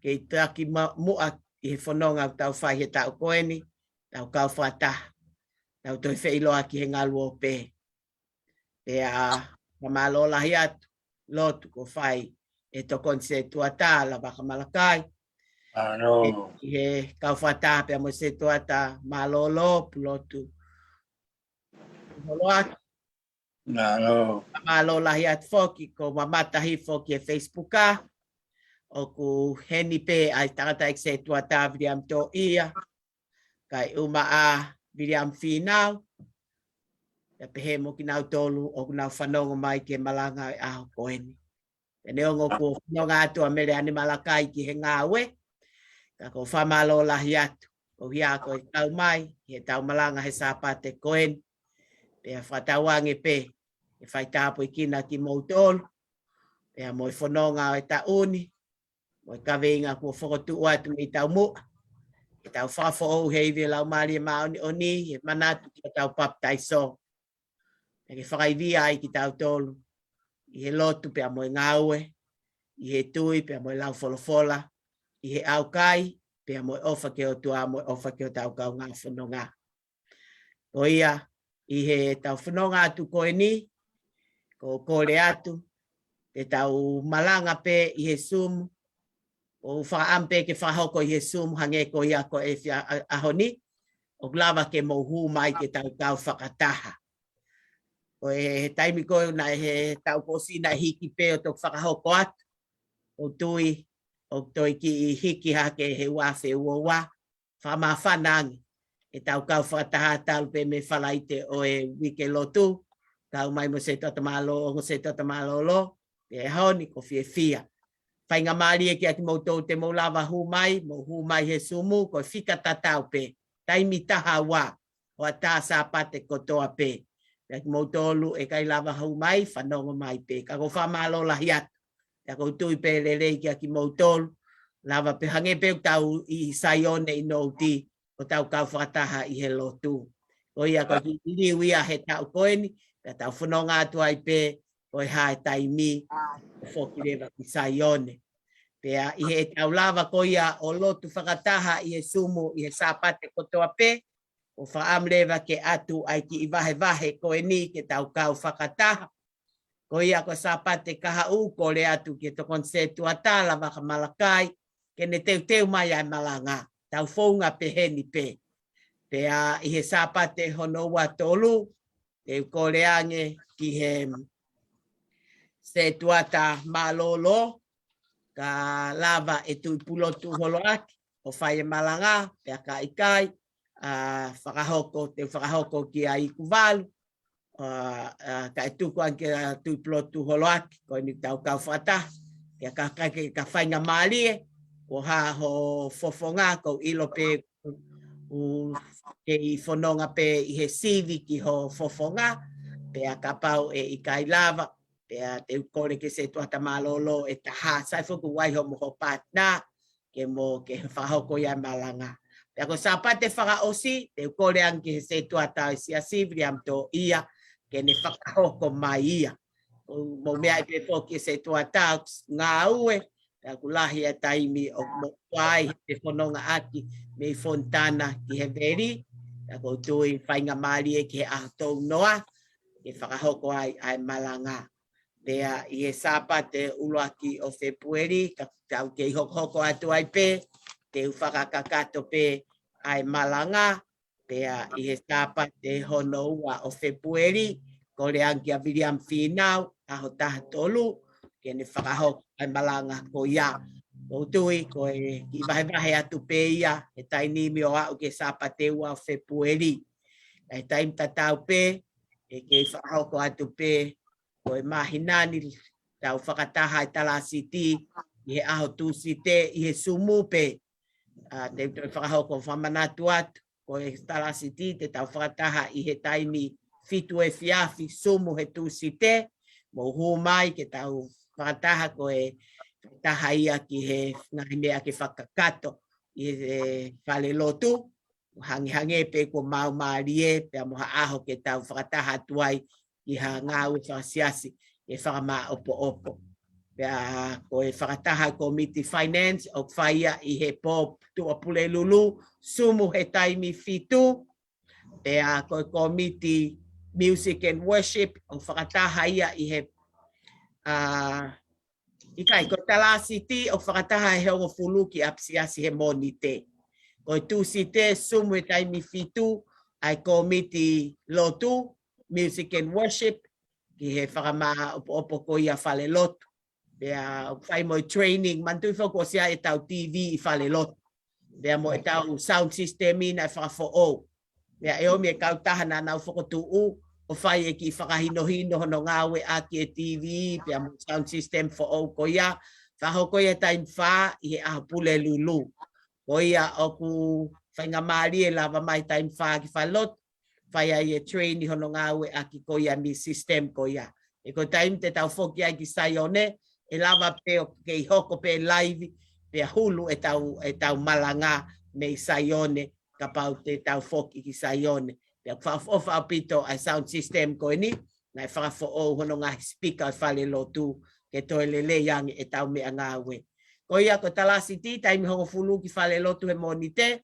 kei taki ma-, muʻa ʻi he fononga ʻoku tau fai he taʻu ko eni, tau kau fakataha, tau toe feʻiloaki he ngaluope. Pea fakamālō lahi atu, lotu kuo fai ʻe he tokoni setuata, Lavaka Malakai. ʻI he kau fakataha pea mo e setuata mālōlō, Pulotu Holoaki. Mālō lahi atu foki, ko mamata hifo ki he Facebook ʻa. ʻOku heni pē ʻa e tangata ʻeiki setuata Viliami Toʻia. Kae ʻumaʻā Viliami Fīnau. Pea pehē mo kinautolu, ʻoku nau fanongo mai ki he malanga ʻo e ʻaho ko eni. Pea neongo kuo fononga atu ʻa Meleane Malakai ki he ngāue. Ka ʻoku ou fakamālō lahi atu. Ko ia ko e kau mai, he tau malanga he Sāpate ko eni. Pea fakatauange pē, ʻe fai tāpuekina kimoutolu. Pea mo e fononga ʻo e taʻu ni. Mo e kaveinga kuo fokotuʻu atu mei taumuʻa. Ke tau fakafoʻou he ivi ʻo e Laumālie Māʻoniʻoni, he manatu ki hotau papitaiso. Pea ke fakaivia ai kitautolu. ʻi he lotu pea mo e ngāue, ʻi he tui pea mo e lau folofola, ʻi he ʻaukai pea mo e ʻofa ki he ʻOtua mo e ʻofa ki hotau kaungā fononga. Ko ia, ʻi heʻetau fononga atu ko eni, ʻoku ou kole atu ke tau malanga pē ʻi he Zoom, ʻoku ou fakaʻamu pē ke fakahoko ʻi he Zoom hangē ko ia ko e efiafi ʻaho ni, ʻoku lava ke mou hū mai ke tau kau fakataha. Ko e taimi ko ē naʻe he taʻu kuo ʻosi naʻe hiki pē ʻo toki fakahoko atu. ʻOku ou tui ʻoku toe kiʻi hiki hake he ua afe ua ua, fakamāfana ange ʻetau kau fakataha talu pē mei Falaite ʻo e uike lotu, kau mai mo e setuata mālō, ongo setuata mālōlō, pea ʻaho ni ʻoku ou fiefia. Faingamālie kiate kimoutolu te mou lava hū mai, mou hū mai he Zoom, ko e fika tatau pē, taimi taha ua, hoʻatā Sāpate kotoa pē. Pea kimoutolu ʻe ʻikai lava hū mai, fanongo mai pē. Ka ʻoku ou fakamālō lahi atu. Pea ʻoku ou tui pē lelei kiate kimoutolu, lava pē hangē pē ʻoku tau ʻi Saione ʻi Nouti, ʻo tau kau fakataha ʻi he lotu. Ko ia ko e kiʻi liliu ia he taʻu ko eni, pea tau fononga atu ai pē, ko e hā e taimi ʻoku foki leva ki Saione. Pea ʻi heʻetau lava ko ia ʻo lotu fakataha ʻi he Zoom ʻi he Sāpate kotoa pē, ʻoku ou fakaʻamu leva ke ʻatu ai kiʻi vahevahe ko eni ke tau kau fakataha. Ko ia ko e Sāpate kahaʻu, kole atu ki he tokoni setuata, Lavaka Malakai, ke ne teuteu mai ʻa e malanga, tau founga peheni pē. Pea ʻi he Sāpate hono ua tolu, te u kole ange ki he setuata mālōlō, ka lava ʻe Tuʻipulotu Holoaki ʻo fai e malanga, pea ka ʻikai, ʻa, fakahoko, te u fakahoko kia Ikuvalu, ʻa, ʻa, kae tuku ange kia Tuʻipulotu Holoaki, ko eni tau kau fakataha, pea ka, ka, ka, ka faingamālie, ko e hā ho fofonga, ʻoku ou ʻilo pē ʻoku kei fononga pē ʻi he sivi ki ho fofonga, pea kapau ʻe ʻikai lava, pea te u kole ki he setuata mālōlō ʻe taha, sai foki ʻoku ʻi ai homo ho partner, ke mo ke fakahoko ia e malanga. Pea ko e Sāpate fakaʻosi, te u kole ange ki he setuata ʻo e siasi, Viliami Toʻia, ke ne fakahoko mai ia. ʻOku mou meaʻi pē foki ki he setuata ʻoku ngāue, pea ʻoku lahi e taimi ʻoku mou fai he fononga ʻaki mei Fontana ki he veli, pea ʻoku ou tui faingamālie ki he ʻaho tolu noa, ke fakahoko ai ʻa e malanga. Pea ʻi he Sāpate ʻuluaki ʻo Fēpueli, ka tau kei hokohoko atu ai pē, te u fakakakato pē ʻa e malanga, pea ʻi he Sāpate hono ua ʻo Fēpueli, kole ange kia Viliami Fīnau, ʻaho taha tolu, ke ne fakahoko ʻa e malanga ko ia. ʻOku ou tui, ko e kiʻi vahevahe atu pē ia, he taimi ni ʻo aʻu ki he Sāpate ua ʻo Fēpueli. ʻA e taimi tatau pē, ʻe kei fakahoko atu pē, ko e māhina ni tau fakataha ʻi Talasiti, ʻi he ʻaho Tūsite, ʻi he Zoom pē. ʻA, te u toe fakahoko fakamanatu atu, ko e Talasiti, te tau fakataha ʻi he taimi fitu efiafi Zoom he Tūsite, mou hū mai ke tau fakataha ko e taha ia ki he ngaahi meʻa ke fakakakato ʻi he fale lotu, hangehangē pē kuo maumālie, pea mo ha ʻaho ke tau fakataha atu ai ʻi ha ngāue fakasiasi, ke fakamāʻopoʻopo. Pea ko e fakataha ʻa e Kōmiti Finance, ʻoku fai ia ʻi he pō Tuʻapulelulu, Zoom he taimi fitu, pea ko e Kōmiti Music and Worship, ʻoku fakataha ia ʻi he, ʻa, ʻikai, ko Talasiti ʻoku fakataha he hongofulu ki ʻapisiasi he Mōnite. Ko e Tūsite, Zoom he taimi fitu, ʻa e Kōmiti Lotu, Music and Worship, ki he fakamāʻopoʻopo ko ia fale lotu. Pea ʻoku fai mo e training, manatuʻi foki ʻosi ʻi ai ʻetau T V ʻi fale lotu. Pea mo ʻetau sound system ʻi naʻe fakafoʻou. Pea ʻe ʻomi e kautaha naʻa nau fokotuʻu, ʻo fai e kiʻi fakahinohino hono ngāueʻaki e T V, pea mo e sound system foʻou ko ia, fakahoko ia taimi fā ʻi he ʻaho Pulelulu. Ko ia ʻoku faingamālie lava mai taimi fā ki fale lotu, fai ai e train ʻi hono ngāueʻaki ko ia mei he system ko ia. ʻE ko e taimi te tau foki ai ki Saione, ʻe lava pē ʻo kei hoko pē live, pea hulu ʻetau, ʻetau malanga mei Saione, kapau te tau foki ki Saione. Pea ʻoku fakaʻofoʻofa ʻaupito ʻa e sound system ko eni, naʻe fakafoʻou hono ngaahi sipika ʻo e falelotu ke toe lelei ange ʻetau meʻangāue. Ko ia ko Talasiti, taimi hongofulu ki falelotu he Mōnite,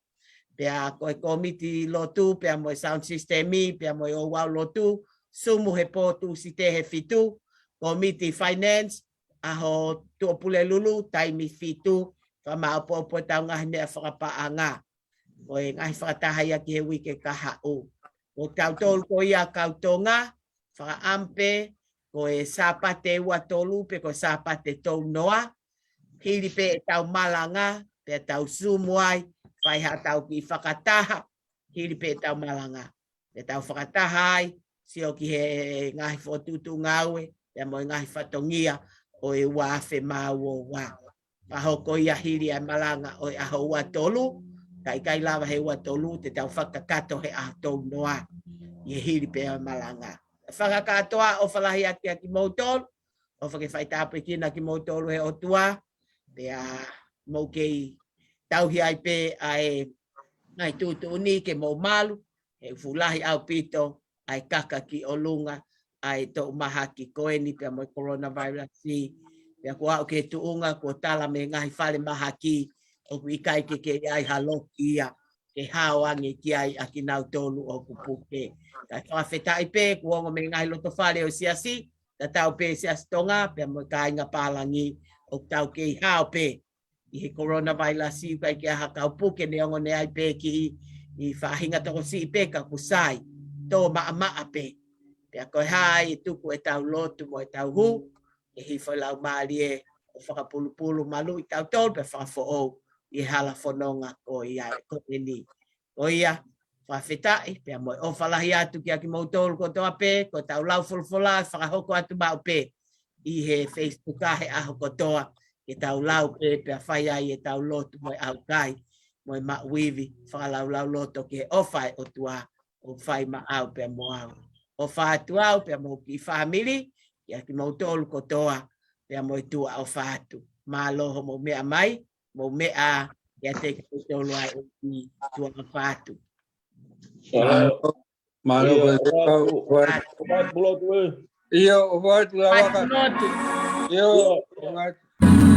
pea ko e kōmiti lotu, pea mo e sound system, pea mo e ouau lotu, Sumu he pō Tūsite he fitu, kōmiti finance, ʻaho Tuʻapulelulu, taimi fitu, fakamāʻopoʻopo ʻetau ngaahi meʻa fakapaʻanga. Ko e ngaahi fakataha ia ki he uike kahaʻu. Ko tautolu ko ia kau Tonga, fakaʻamu pē, ko e Sāpate ua tolu pe ko e Sāpate tolu noa, hili pē ʻetau malanga, pea tau Zoom ai, fai haʻatau kiʻi fakataha, hili pē ʻetau malanga. Pea tau fakataha ai, sio ki he ngaahi fokotuʻutuʻu ngāue, pea mo e ngaahi fatongia ʻo e ua afe mā ua ua. Pea hoko ia hili ʻa e malanga ʻo e ʻaho ua tolu, ka ʻikai lava he ua tolu, te tau fakakakato he ʻaho tolu noa, ʻi he hili pē ʻa e malanga. Fakakātoa ʻofa lahi atu kiate kimoutolu, ʻofa ke faitāpuekina kimoutolu he ʻOtua, pea mou kei tauhi ai pē ʻa e ngaahi tuʻutuʻuni ke mou malu, he ʻoku fuʻu lahi ʻaupito ʻa e kaka ki ʻolunga ʻa e toʻu mahaki ko eni pea mo e coronavirus. Pea kuo aʻu ki he tuʻunga kuo tala mei he ngaahi fale mahaki ʻoku ʻikai ke kei ʻi ai ha loki ia ke hao ange ki ai ʻa kinautolu ʻoku puke. Kae fakafetaʻi pē kuo ongo mei he ngaahi loto fale ʻo e siasi, tatau pē Siasi Tonga pea mo e kāinga pālangi, ʻoku tau kei hao pē ʻi he coronavirus, ʻikai ke ʻi ai ha kau puke, neongo ne ʻi ai pē kiʻi faʻahinga tokosiʻi pē ka ʻoku sai, tō maʻamaʻa pē. Pea ko e hā ai ʻe tuku ʻetau lotu mo ʻetau hū, ke hifo e Laumālie ʻo fakapulupulu maluʻi tautolu pea fakafoʻou ʻi he hala fononga ko ia ko eni. Ko ia, fakafetaʻi, pea mo e ʻofa lahi atu kiate kimoutolu kotoa pē, ko ʻetau lau folofola, fakahoko atu maʻu pē ʻi he Facebook ʻa he ʻaho kotoa, ke tau lau pē, pea fai ai ʻetau lotu mo e ʻaukai, mo e maʻu ivi, fakalaulauloto ki he ʻofa ʻa e ʻOtua, ʻoku fai maʻau pea mo au. ʻOfa atu au, pea mo e kiʻi fāmili, kiate kimoutolu kotoa, pea mo e tuʻa ʻofa atu. Mālō hoʻomou meʻa mai, mou meʻa, kiate kimoutolu ʻa e ʻEiki, tuʻa ʻofa atu. Mālō. Mālō. ʻIo, ʻofa atu, ʻofa atu, ʻofa atu. ʻIo, ʻofa atu, ʻofa atu. ʻIo, ʻofa atu.